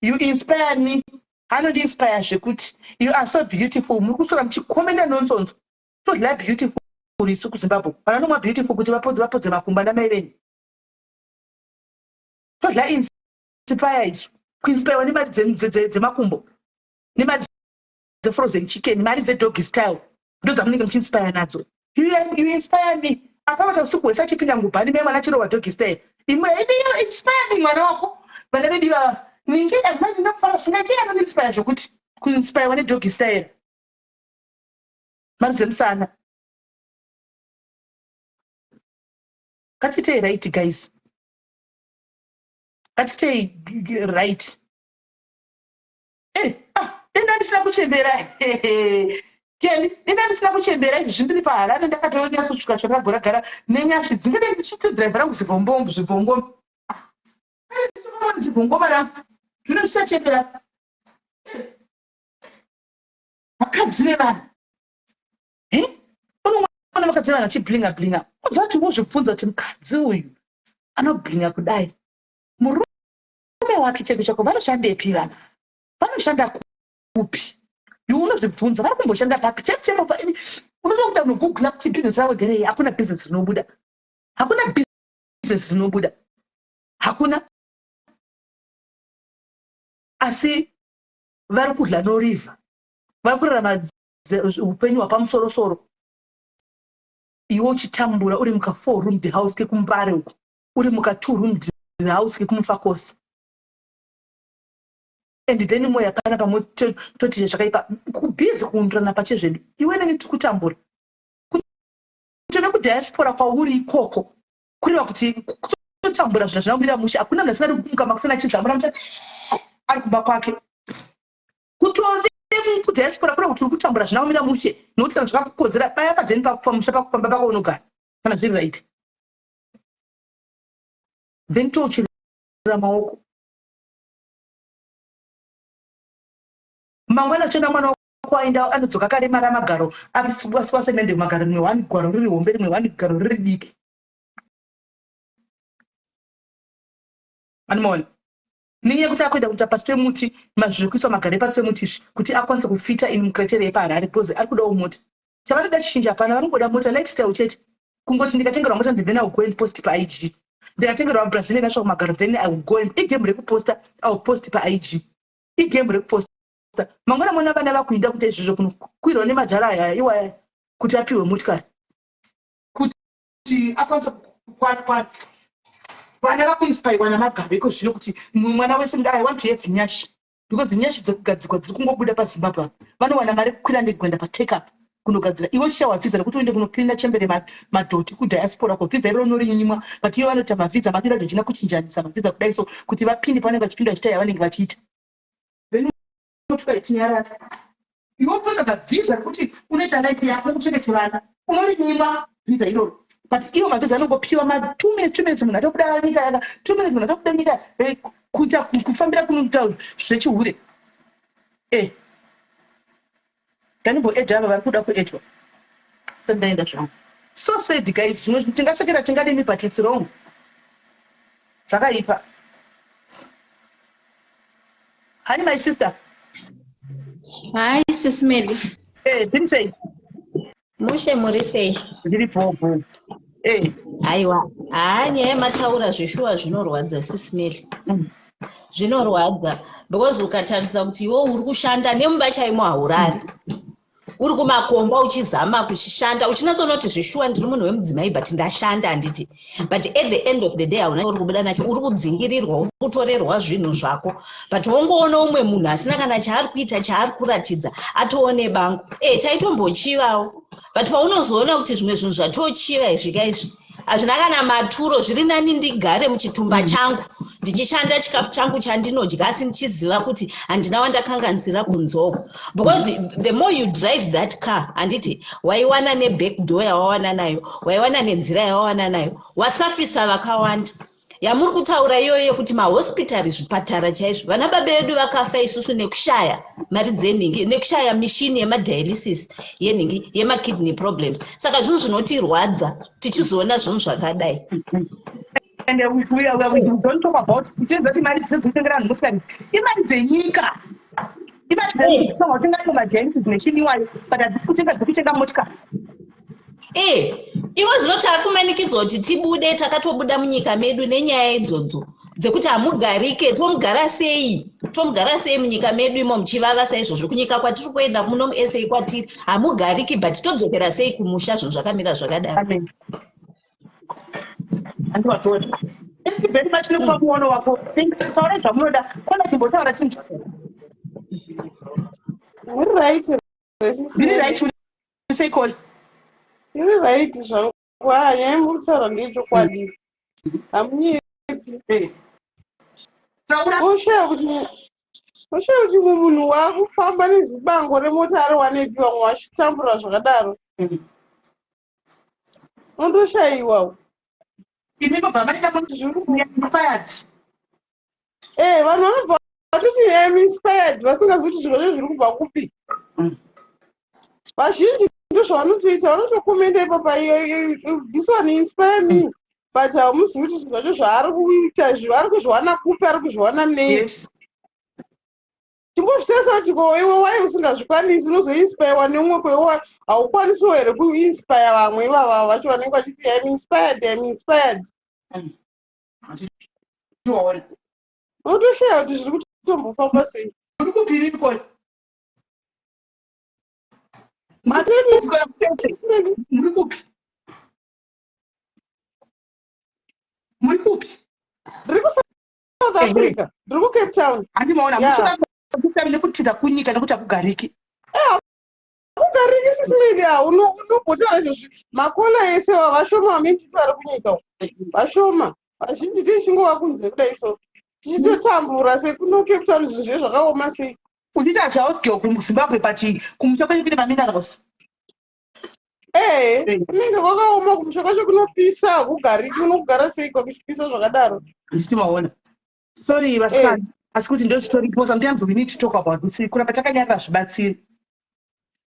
you inspire me. Anondiinspire zvekuti you are so beautiful. Muri kuswera muchikomenda nonsense. Todla beautiful isu kuZimbabwe. Vanonomwa beautiful kuti vapodze, vapodze makumbo anamai venyu. Todla inspire isu, kuinspirewa nemari dzemakumbo, nemari dzefrozen chicken, mari dzedoggy style, ndo dzamunenge muchiinspire nadzo. You inspire me. Apavata usiku hwese achipinda ngubhani, mai mwana achirova doggy style. Imwe you inspire me. Mwana wako, vana vedu ivava, ninge ndinofara singaiti. Anoniinspire zvokuti kuinspirewa nedoggy style, mari dzemusana. Ngatiitei right guys, ngatiitei right. Ah, denda ndisina kuchembera keni, denda ndisina kuchembera. Izvi zvindiri paHarare, ndakatonyatsotsvuka chakagora gara nenyashi dzingadai dzichitodhiraivha rangu zivhombombo, zvibhongoma, zibhongoma rangu zvino ndisachembera. Vakadzi vevanhu, unoona vakadzi vevanhu vachiblinga blinga, udza kuti wozvibvunza kuti mukadzi uyu anoblinga kudai, murume wake cheko chako vanoshandepi? Vana vanoshanda kupi? Iwe unozvibvunza, vari kumboshanda papi chaipo chaipo? Unotokuda kunogoogla kuti bhizinesi ravo nderei. Hakuna bhizinesi rinobuda, hakuna bhizinesi rinobuda, hakuna. Asi vari kudla norivha, vari kurarama upenyu hwapamusorosoro, iwe uchitambura uri muka four roomed house kekuMbare uko, uri muka two roomed house kekuMufakosi. And then moya pana pamwe toti zvakaipa, kubhizi kuundurana pachezvedu. Iwe neni tiri kutambura kutove kudiaspora kwauri ikoko, kureva kuti kutotambura. Zvinhu zvinomira mushe. Hakuna munhu asingadi kumuka makuseni achizamura mucha ari kumba kwake. Kutove kudiaspora kureva kuti uri kutambura zvinomira mushe, nokuti kana zvakakukodzera, baya pajeni pamusha pamba pako unogara. Kana zviri right, then tochirira maoko. Mangwana achienda, mwana wako aenda, anodzoka akaremara magaro, asikwa semende magaro, rimwe one gwaro riri hombe, rimwe one garo riri diki. Anomaona nenyaya yekuti akuenda kuita pasi pemuti, mazviri kuiswa magaro epasi pemuti izvi kuti akwanise kufita in mucriteria yepaHarare, because ari kudawo mota. Chavanoda chichinji hapana, vanongoda mota, lifestyle chete. Kungoti ndikatengerwa mota, then I will go and post paIG. Ndikatengerwa Brazilian natural magaro, then I will go and igame rekuposta, I will post paIG, igame rekuposta. Mangwana mona vana vakuinda kuita izvozvo, kunokwirwa nemajara aya iwaya kuti apiwe motikari kuti akwanise kukwana. Vana vakuinspirwa namagaro iko zvino, kuti mwana wese, I want to have Nyashi, because nyashi dzekugadzikwa dziri kungobuda paZimbabwe apa. Vanowana mari yekukwira ndege kuenda patake up kunogadzira. Iwe chishawa vhisa rekuti uende kunocleana chembere madhoti kudiaspora ko. Vhisa iroro unorinyimwa, but ivo vanoita mavhisa madira jochina kuchinjanisa mavhisa kudai so kuti vapinde pavanenge vachipinda vachiita yavanenge vachiita. Then unotuka ichinyarara. Iwe utotsvaga vhisa rekuti unoita life yako kuchengete vana, unorinyimwa vhisa iroro. But ivo mavhisa anongopiwa ma 2 minutes, 2 minutes, munhu atobuda nyika yaka, 2 minutes, munhu atobuda nyika, kuita kufambira kunoita zvechihure. Nganimboedha ava vari kuda kuedwa sendaenda zvangu. So sad, guys. Zvimwe tingasekera, tingadini, but it's wrong, zvakaipa. Hi, my sister. Hi, Sis Melly. Zviri sei? Mushe, muri sei? Ndiri bhobho. Aiwa, haa, nyaya yemataura zveshuwa zvinorwadza, Sis Melly. Zvinorwadza because ukatarisa kuti iwe uri kushanda nemumba chaimo haurari, uri kumakomba uchizama kuchishanda, uchinatsoona kuti zveshuwa ndiri munhu wemudzimai, but ndashanda, handiti? But at the end of the day hauna uri kubuda nacho, uri kudzingirirwa, uri kutorerwa zvinhu zvako, but wongoona umwe munhu asina kana chaari kuita, chaari kuratidza, atoone bango. Taitombochivawo, but paunozoona kuti zvimwe zvinhu zvatochiva izvi kaizvi hazvina kana maturo, zviri nani ndigare muchitumba changu ndichishanda chikafu changu chandinodya, asi ndichiziva kuti handina wandakanganisira kunzoko, because the more you drive that car, handiti waiwana neback door yawawana nayo, waiwana nenzira yawawana nayo, wasafisa vakawanda. Yamuri kutaura iyoyo yekuti mahospitari, zvipatara chaizvo, vana baba vedu vakafa isusu nekushaya mari dzenhingi, nekushaya mishini yemadialysis, yenhingi, yemakidney problems. Saka zvinhu zvinotirwadza tichizoona zvinhu zvakadai. And we don't talk about tichinzwa kuti mari dzekutengera vanhu motikari imari dzenyika, imari dzenyika kutenga madialysis machine iwayo, but hadzisi kutenga dzekutenga motikari. Ivo zvino taakumanikidzwa kuti tibude, takatobuda munyika medu nenyaya idzodzo dzekuti hamugarike. Tomugara sei? Tomugara sei munyika medu imo muchivava saizvozvo? Kunyika kwatiri kuenda muno muSA kwatiri hamugariki, but todzokera sei kumusha zvinhu zvakamira zvakadaro? Amen. Handiwatora. Thank you very much nekupa muono wako. Taurai zvamunoda. Kona timbotaura chinhu chako. Uri right? Ndiri right, sei koli? Iri right zvangu. Nyaya yemuri kutaura ndeyechokwadi, hamunyepi. Taura. Unoshaya kuti mumwe munhu waakufamba nezibango remota ari wanepi, vamwe vachitambura zvakadaro. Unotoshayiwa. Imi mabva maita inspired. Vanhu vanobva vatoti am inspired, vasingazivi kuti zviro zvo zviri kubva kupi. Vazhinji ndozvavanotoita, vanotokomenda ipapa, "This one inspire me," but hamuzivi kuti zvinhu zvacho zvaari kuita izvi vari kuzviwana kupi, ari kuzviwana nei. Chimbozvitarisa kuti ko iwe wai usingazvikwanisi, unozoinspirewa neumwe, kweiwe haukwanisiwo here kuinspire vamwe ivava vacho vanenge vachiti, "I'm inspired, I'm inspired"? Tiwaona. Unotoshaya kuti zviri kutombofamba sei. Uri kupiriko? Mateni. Muri kupi? Muri kupi? Ndiri kuSouth Africa, ndiri kuCape Town. Handimaona. Muchida nekutiza kunyika nekuti hakugariki. Kugariki, Sis Melly. Unombotaura izvozvi, makola ese vashoma vamembiti vari kunyika uku. Vashoma, vazhinji tichingova kunze kudai, so tichitotambura sekuno Cape Town. Zvinhu zve zvakaoma sei. Uchiita chaosgirl kuZimbabwe, but kumusha kwenyu kune maminerals. Ee, kunenge kwakaoma kumusha kwacho, kunopisa, hakugariki. Unokugara sei kwakuchipisa zvakadaro? Ndichitimaona. Sorry vasikana, asi kuti ndo zvitoripo. Sometimes we need to talk about this. Kuramba takanyarara zvibatsiri.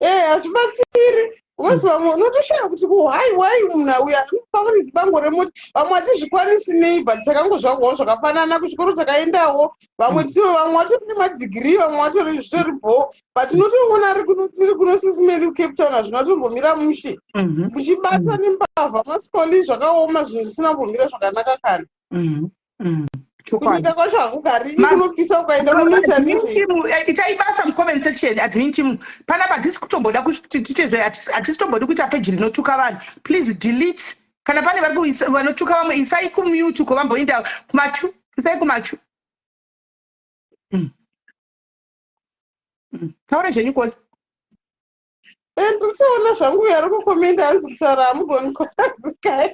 Ee, hazvibatsiri, because vamwe unotoshaya kuti kuhwai wai munhu uyu anofamba nezibango remoti. Vamwe hatizvikwanisi nei, but takangozvagwawo zvakafanana, kuchikoro takaendawo vamwe tivo, vamwe vatori nemadigiri, vamwe vatori zvitori bho, but unotoona ari kuno, tiri kuno, Sis Melly, kuCape Town, hazvina tombomira mushe. Muchibatwa nembavha masikoli, zvakaoma, zvinhu zvisina kumbomira zvakanaka kana. Kunyika kwacho hakugariki, kunopisa, ukaenda unonoita Admin team, itai basa mucomment section. Admin team, panapa hatisi kutomboda kuti tiite, hatisi tombodi kuita peji rinotuka vanhu. Please delete kana pane vari vanotuka vamwe, isai kumute ko vamboenda kumachu, isai kumachu. Taure zvenyu, Koli. Ndiri kutoona zvangu uyo ari kukomenda, hanzi kutaura hamugoni kuadzika,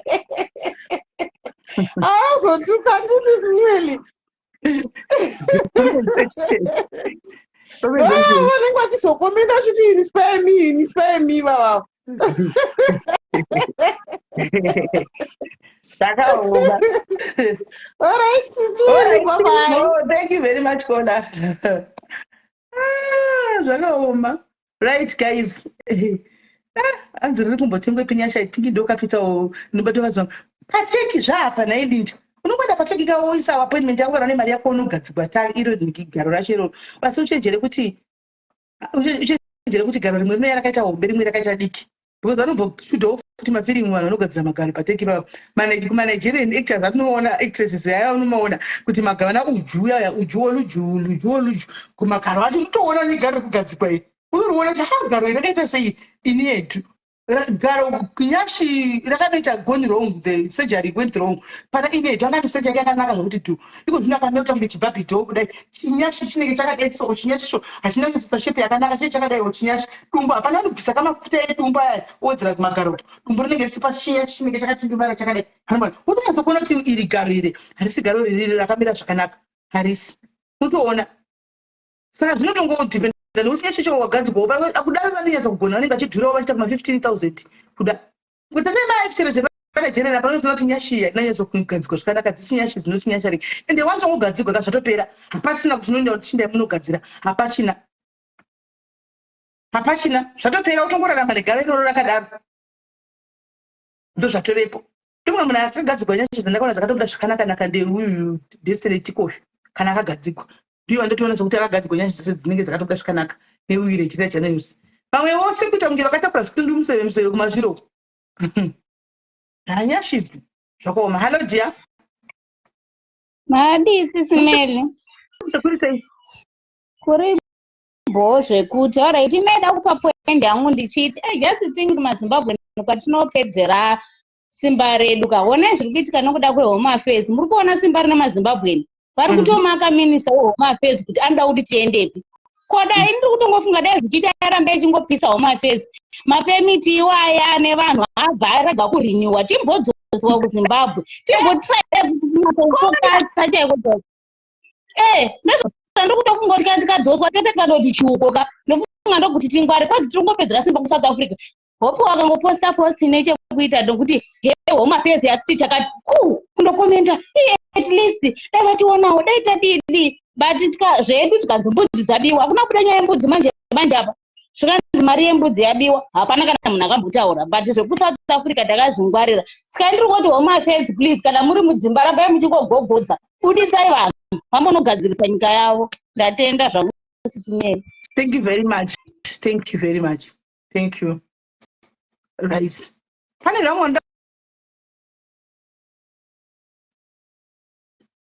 aazotuka nditi, Sis Melly. Comment section. Comment section. Vanenge vachizokomenda vachiti, "Inspire me, inspire me," vavavo. Zvakaoma. Alright, Sis Melly, bye bye. Oh, thank you very much, Kola. Ah, zvakaoma. Right guys, ah, hanzi riri kumbotengwepi nyasha? Ipingi ndokapitsawo ndinobatwa pateki zvaapa. Nhai Linda, unongoenda pateki kawoisa appointment yako kana nemari yako, unogadzigwa ta iro garo racho iroro. Asi uchenjere kuti garo rimwe rinouya rakaita hombe, rimwe rakaita diki, because vanomboshudawo futi mafirimu vanhu vanogadzira magaro pateki ipapa. KumaNigerian actors atinoona, actresses aya, unomaona kuti magavana uju yaya, uju woluju, luju woluju, kumagaro acho unotoona negaro rekugadzikwa iri, unoriona kuti ha, garo iri rakaita sei. Ini yedu garo nyashi rakanoita gone wrong, the surgery went wrong. Pana inedu angati surgery yakanaka zvokuti dhu, iko zvino akameuta kunge chibarbie doll kudai. Chinyashi chinenge chakadai so, chinyashicho hachina kuitisa shape yakanaka, chinenge chakadaiwo chinyashi. Dumbu hapana, anobvisa kamafuta edumbu aya owedzera kumagaro, dumbu rinenge risipa. Chinyashi chinenge chakatundumara chakadai. Unonyatsokuona kuti iri garo iri harisi garo ririri rakamira zvakanaka, harisi, unotoona. Saka zvinotongodependa nekuti nyashicho wagadzirwawo kudaro. Vanonyatsa kugona vanenge vachidhurawo, vachiita kuma 15,000 kuda kuita sei. Maactress epaNigeria panotoona kuti nyashi iyi haina kugadzirwa zvakanaka, dzisi nyashi dzinoti nyashariki, ende wanzongogadzirwa ka, zvatopera, hapasina kuti unoenda kuti chindai munogadzira, hapachina, hapachina, zvatopera, utongorarama negaro iroro rakadaro, ndo zvatovepo. Ndomwe munhu akagadzirwa nyashi dzandakaona dzakatobuda zvakanaka-naka ndeuyu Destiny Tikosho. Kana akagadzirwa, ndiyo vandotoona sekuti akagadzirwa nyashi dzacho dzinenge dzakatobuda zvakanaka, neuyu Regina Janeusi. Vamwe vose kuita kunge vakatakura zvitundu museve museve kumashure uko. Hanyashi idzi zvakaoma. Hallo dear. Madii, Sis Melly? Chakuri sei? Kuri bho zvekuti. Alright, inoida kupa point yangu ndichiti I just think maZimbabwe kwatinopedzera simba redu kaonai zviri kuitika nokuda kwehome affairs. Muri kuona simba rine maZimbabweni vari kutomaka minista wehome affairs kuti anoda kuti tiendepi. Kodai ndiri kutongofunga dai zvichiita arambe achingopisa home affairs, mapermit iwaya nevanhu abva arega kurenewa, timbodzoswa kuZimbabwe, timbotryfokasa chaiko chaiko. Ndozvandiri kutofunga kuti kana tikadzoswa tese tikatoti chiuko ka, ndofunga ndokuti tingware kwazi tiri kungopedzera simba kuSouth Africa. Hope wakangoposta post nechekuita nokuti he home affairs yatiti chakati ku kundokomenda, at least dai vationawo, dai tadidi. But zvedu tikanzi mbudzi dzabiwa, hakuna kubuda nyaya yembudzi. Manje manje apa zvikanzi mari yembudzi yabiwa, hapana kana munhu akambotaura. But zvekuSouth Africa takazvingwarira. Saka ndiri kuti home affairs, please, kana muri mudzimba rambai muchingogogodza, budisai vanhu vambonogadzirisa nyika yavo. Ndatenda zvangu. Sisi Mary. Thank you very much. Thank you very much. Thank you. Right. Pane vamwe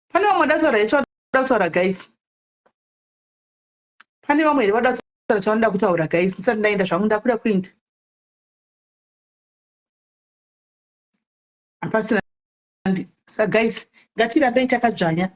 pane vamwe vada kutaura here chavada kutaura guys? Pane vamwe here vada kutaura chavanoda kutaura guys? Ndisati ndaenda zvangu ndakuda kuenda. Hapasina sa guys ngatirambei takadzvanya.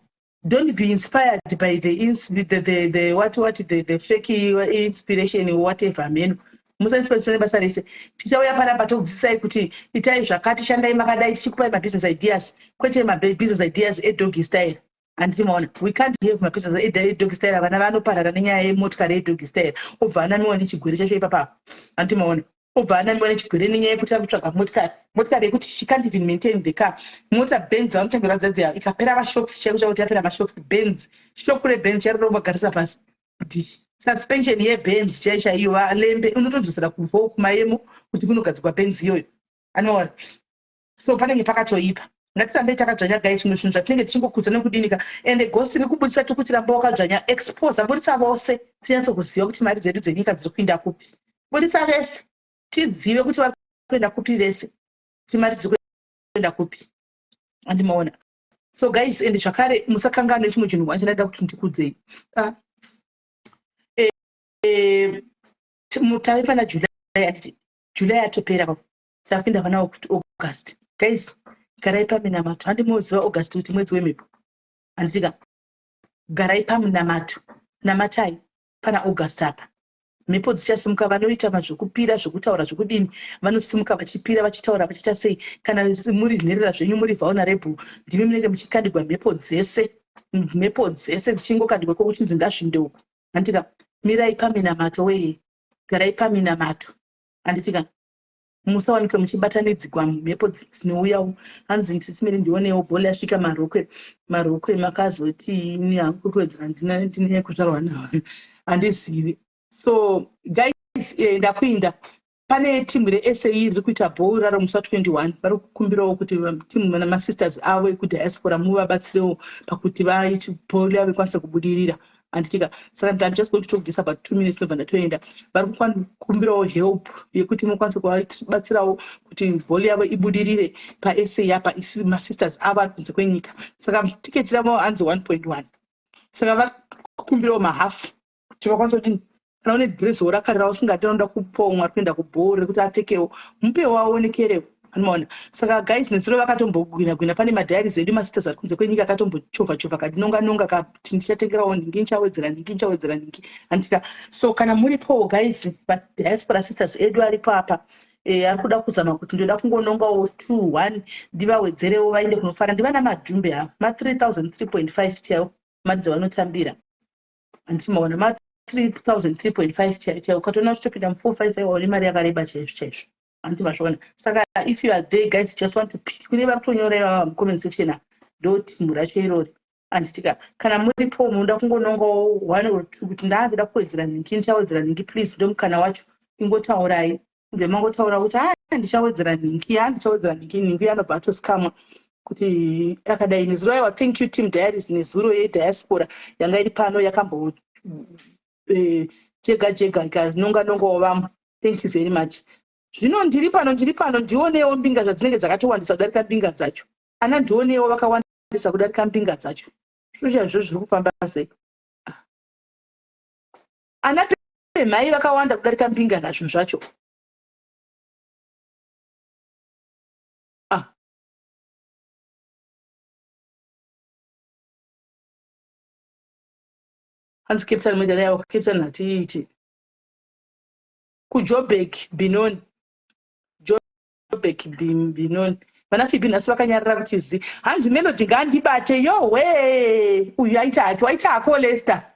Don't be inspired by the, ins the what what the fake inspiration, whatever meno. Musainspire nebasa rese. Tichauya panapa tokudzidzisai kuti itai zvakati, shandai makadai, tichikupai mabusiness ideas, kwete mabusiness ideas edoggy style. Handiti maona, we can't have mabusiness edoggy style. Vana vanoparara nenyaya yemotikari yedoggy style, obva anamiwa nechigwere chacho ipapapo. Handiti maona, obva anamiwa nechigwere nenyaya yekuti ari kutsvaga motikari, motikari yekuti she can't even maintain the car. Mota Benz vanotengerwa dzadziya, ikapera mashocks chaiko chaiko, kuti yapera mashocks, Benz, shock reBenz chairo rovagarisa pasi kuti suspension yeBenz chai chaiyo valembe unotodzosera kuvo kumayemo kuti kunogadzikwa Benz iyoyo. Anoona, so panenge pakatoipa. Ngatirambei takadzvanya guys. Zvimwe zvinhu zvatinenge tichingokudza nekudinika ende gosi rikubudisa tikuti ramba wakadzvanya, expose, budisa vose tinyatsokuziva kuti mari dzedu dzenyika dziri kuinda kupi. Budisa vese tizive kuti vari kuenda kupi vese, kuti mari dziri kuenda kupi. Andimaona. So guys, ende zvakare musakanganwe chimwe chinhu wachandada kuti ndikudzei. Ah. Tave pana July, handiti? July yatopera, tapinda pana August. Guys, garai paminamato. Handimoziva August kuti mwedzi wemhepo, handitika? Garai pamunamato, namatai pana August apa. Mhepo dzichasimuka. Vanoita mazvokupira, zvokutaura, zvokudini, vanosimuka vachipira, vachitaura, vachiita sei. Kana muri nherera zvenyu, muri vulnerable, ndimi munenge muchikandigwa mhepo dzese, mhepo dzese dzichingokandigwa kwokuchinzi ngazvinde uku, handitika? Mirai paminamato wee, garai paminamato, handitika? Musawanikwe muchibatanidzigwa mhepo dzinouyawo. Hanzi, "Sisi Mary, ndionewo bholi yasvika marokwe." Marokwe makazoti ini hangu kuwedzera ndine kuzvarwa nawo, handizivi. So guys, ndakuinda pane timu reSA riri kuita bhoro raro musi wa21. Vari kukumbirawo kuti timu namasisters avo ekudiaspora muvabatsirewo pakuti vaiti bhoro yavo ikwanise kubudirira, handitika? Saka I'm just going to talk this about 2 minutes, ndobva ndatoenda. Vari kukumbirawo help yekuti mukwanise kuvabatsirawo kuti bhoro yavo ibudirire paSA apa. Isi masisters avo ari kunze kwenyika, saka tiketi ravo hanzi 1.1. Saka vari kukumbirawo mahafu kuti vakwanise kudini. Kana une dhirezi rakarira usingati anoda kupomwa ari kuenda kubhoro rekuti apfekewo, mupewo aonekerewo. Anomaona. Saka guys, nezuro vakatombogwina gwina. Pane madiaries edu, masisters ari kunze kwenyika, akatombochovha chovha, kadinonga nonga kati ndichatengerawo nhingi, ndichawedzera nhingi, ndichawedzera nhingi, handitika? So kana muripowo guys, madiaspora sisters edu aripo apa, ari kuda kuzama kuti ndoda kungonongawo 2 1 ndivawedzerewo vaende kunofara. Ndivana madhumbe avo, ma3000 3.5 chaiwo mari dzavanotambira, handimaona? Ma3000 3.5 chaiwo chaiwo. Ukatoona uchitopinda mu4 5 aiwa, mari yakareba chaizvo chaizvo, handiti mazviona? Saka if you are there guys, just want to pick kune vari kutonyora ivava mucomment section apa, ndo timu racho irori, handitika? Kana muripo munoda kungonongawo one or two kuti ndakuda kuwedzera nhingi, ndichawedzera nhingi, please, ndo mukana wacho. Ingotaurai, ibve mangotaura kuti a ndichawedzera nhingi, a ndichawedzera nhingi, nhingi anobva atosikamwa kuti akadai. Nezuro, aiwa, thank you team diaries. Nezuro yediaspora yanga iri pano yakambo jega jega ikanonga nongawo vamwe. Thank you very much. Zvino ndiri pano, ndiri pano. Ndionewo mbinga zvadzinenge dzakatowandisa kudarika mbinga dzacho. Ana ndionewo vakawandisa kudarika mbinga dzacho. Zvo chaizvo zviri kufamba sei? Ana pemhai vakawanda kudarika mbinga nazvinhu zvacho. Ah. Hanzi Cape Town medal yavo. Cape Town hatiiti. KuJoburg, Benoni, Joburg, Benoni. Vana Fibi nhasi vakanyarara kuti zi. Hanzi Melody ngaandibate. Yowe, uyu aita hake, waita hako Lester.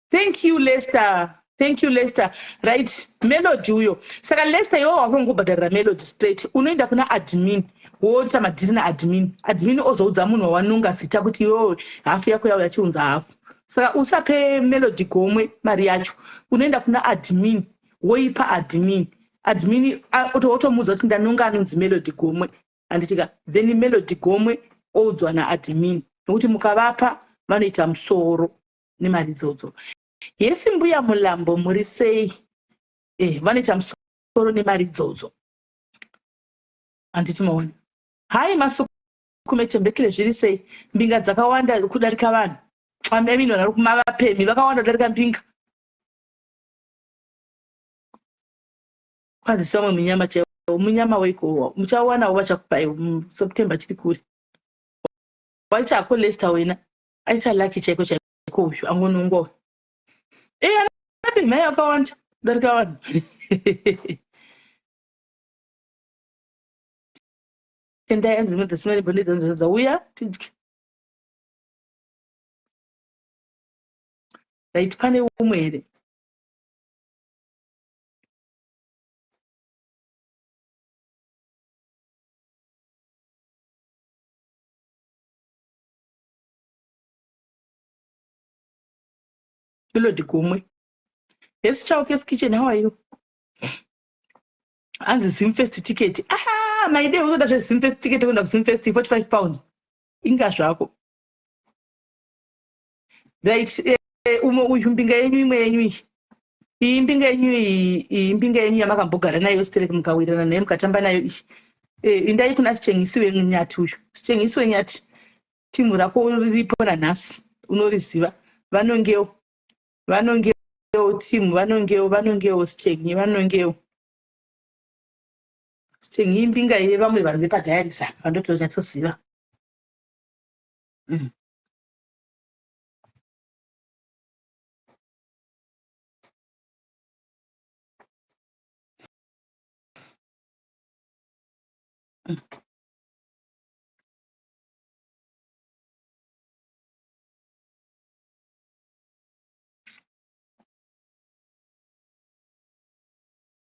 Thank you Lester, thank you Lester. Right, Melody uyo. Saka Lester, iwe wakongobhadharira Melody straight. Unoenda kuna admin, woita madhiri naadmin. Admin ozoudza munhu wawanonga zita kuti iwewe hafu yako yauya, chiunza hafu. Saka usape Melody gomwe mari yacho. Unoenda kuna admin, woipa admin. Admin otomuudza kuti ndanonga anonzi Melody Gomwe, handitika? Then Melody Gomwe oudzwa naadmin, nokuti mukavapa vanoita musoro nemari idzodzo. Yesi mbuya Mulambo muri sei? Eh, vanoita musoro nemari idzodzo. Handiti maona. Hai masukume Thembekile zviri sei? Mbinga dzakawanda kudarika vanhu. I mean vanhu vari kumavapemi vakawanda kudarika mbinga. Kwanzi vamwe munyama chaiwo, munyama weiko muchawanawo vachakupai September chiri kure. Waita hako Lester wena. Aita lucky chaiko chaiko uyu angonongwa uyu. Eh anapemha yakawanda kudarika vanhu. Tendai anzi mother bonde dzauya tidye. Right pane umwe here? Melody Gomwe. Yes, Chauke's Kitchen, how are you? Hanzi Zimfest ticket. Ah, maide unoda zveZimfest ticket kuenda kuZimfest 45 pounds. Inga zvako. Right, eh, umwe uyu mbinga yenyu imwe yenyu iyi. Iyi mbinga yenyu iyi, iyi mbinga yenyu yamakambogara nayo sterek mukawirirana nayo mukatamba nayo iyi. Eh, indai kuna Sitshengisiwe Nyathi uyu. Sitshengisiwe Nyathi. Timu rako riripo nanhasi unoriziva. Vanongewo vanongewo timu vanongewo vanongewo Sitshenghi vanongewo. Sitshenghi imbinga yevamwe vanhu vepadhayaris apa vandotonyatsoziva. Mm.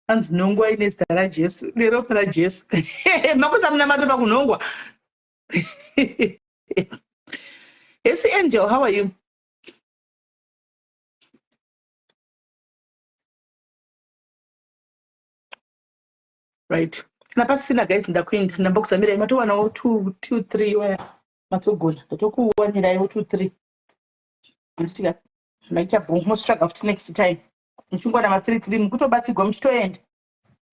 Hanzi nhongwa ine zita raJesu neropa raJesu. Makusa munamato pakunhongwa. Hesi Angel, how are you? Right. Kana pasina guys ndakuenda ndambokuzamirai matowanawo 2 2 3 waya matogona ndatokuwaniraiwo 2 3 handitika maita bho motsvaga futi next time muchingowana ma 3 3 mukutobatsigwa muchitoenda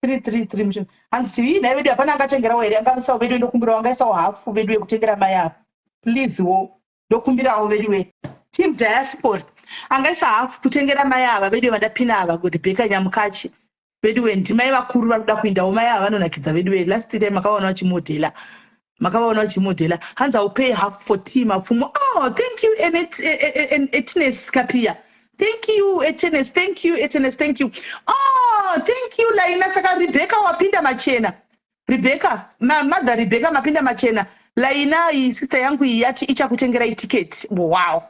3 3 3 muchi hanzi tii nhai vedu hapana angatengerawo here angaisawo vedu ndokumbirawo angaisawo hafu vedu yekutengera mai ava please wo ndokumbirawo vedu we team diaspora angaisa hafu kutengera mai ava vedu vandapina ava Rebecca Nyamukachi veduwe ndimai vakuru vari kuda kuindawo mai ava vanonakidza veduwe last time makavaona vachimodhela makavaona vachimodhela hanzi ill pay half for tea mapfumo oh thank you etines kapiya thank you etines thank you etines thank you oh thank you laina saka rebecca wapinda machena rebecca ma, mother rebecca mapinda machena laina iyi sister yangu iyi yati ichakutengerai ticket wow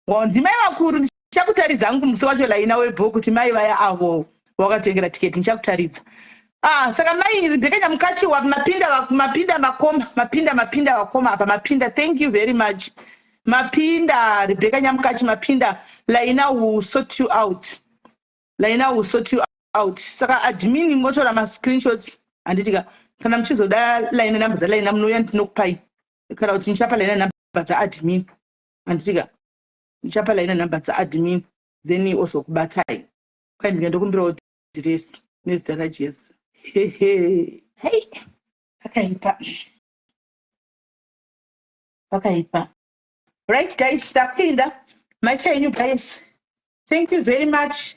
Wow, ndimai vakuru ndichakutaridza hangu musi wacho laina webho kuti mai vaya avo wakatengera tiketi ndichakutaridza. Ah, saka mai Rebecca Nyamukachi wa mapinda mapinda makoma mapinda mapinda vakoma apa mapinda thank you very much. Mapinda Rebecca Nyamukachi mapinda laina will sort you out. Laina will sort you out. Saka admin motora ma screenshots handiti ka kana muchizoda laina number dza laina munouya ndinokupai kana kuti ndichapa laina number dza admin. Handitika ndichapa laina number dzaadmin then ozokubatai. Kwai ndinga ndokumbirawo dress nezita raJesu. Hehe. Hey. Pakaipa. Pakaipa. Right guys, takuinda. Maita yenyu guys. Thank you very much.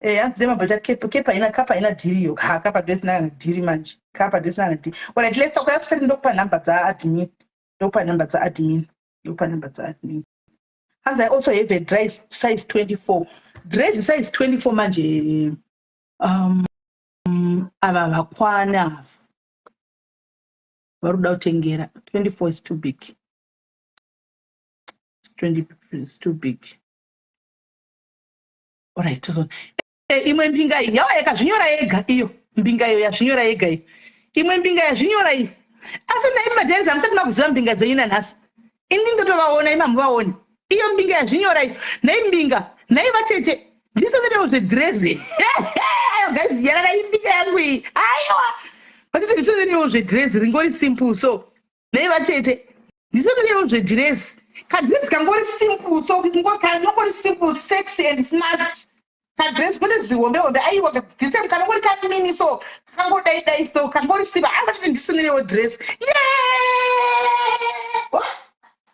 Eh, hanzi nemabata kepa kepa ina kapa ina dhiri iyo. Ha kapa ndosina kana dhiri manje. Kapa ndosina kana dhiri. Alright, let's talk. Kusati ndokupa number dzaadmin. Ndokupa number dzaadmin. Ndokupa number dzaadmin. Hanzi I also have a dress size 24. Dress size 24 manje ava vakwana ava. Vari kuda kutengera 24 is too big. 20 is too big. Alright, so eh, imwe mbinga iyi yawa yakazvinyora yega iyo mbinga iyo yazvinyora yega iyo imwe mbinga yazvinyora iyi asi ndai majenzi hamusati makuziva mbinga dzenyu nanhasi ini ndotovaona imi hamuvaoni iyo mbinga yazvinyora iyo nhai mbinga nhai vatete ndisovedewo zvedhirezi ayo guys yararai mbinga yangu iyi aiwa vatete ndisovedewo zvedhirezi ringori simple so nhai vatete ndisovedewo zvedhirezi. Kadress kangori simple, so kanongori simple, sexy and smart. Kadress kune zihombe hombe, aiwa, this time kanongori kamini, so kakangodai dai, so kangori simple. Aiwa, chiti ndisunirewo dress. Yeah!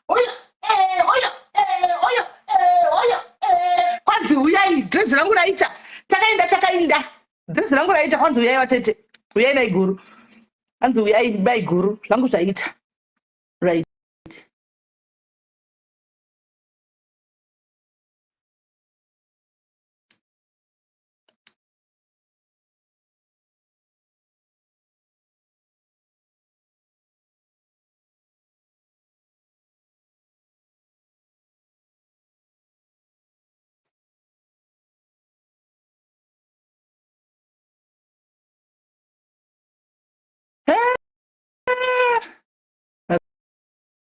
Oyo, eh, oyo, eh, oyo, eh, oyo, eh. Kwanzi uyai, dress rangu raita. Takaenda, takaenda. Dress rangu raita, kwanzi uyai vatete. Uyai naiguru. Kwanzi uyai maiguru, zvangu zvaita. Right.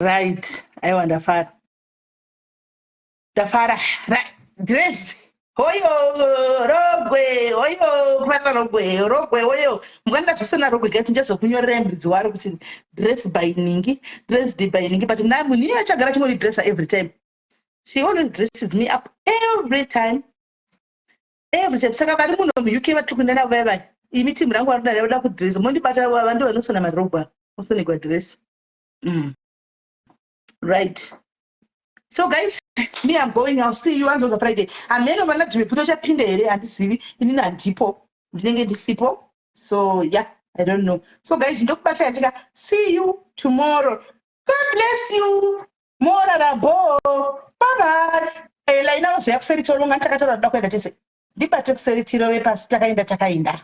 Right. Aiwa, ndafara. Ndafara. Right. Dress. Hoyo rogwe, hoyo kubatira rogwe, rogwe hoyo. Mukanda zvosona rogwe guys, ndichazokunyorerai muridzi waro kuti dress by Ningi, dress by Ningi, but mna munhu iye achagara chingori dresser every time. She always dresses me up every time. Every time. Saka vari muno muUK vatiri kuenda navo vaya vaya. Imi timu rangu varikuda voda kudress. Mondibata vandu vanosona marogwa. Osonegwa dress. Right. So guys, me, I'm going. I'll see you on Friday. Ameno vana Jimmy Puto chapinda here, handizivi. Inini handipo. Ndinenge ndisipo. So yeah, I don't know. So guys, ndokubata ndika see you tomorrow. God bless you. Morara bo. Bye bye. Eh, laina uzoya kuseri choronga, takataura toda kuenda tese. Ndibate kuseri tirove pasi, takaenda takaenda.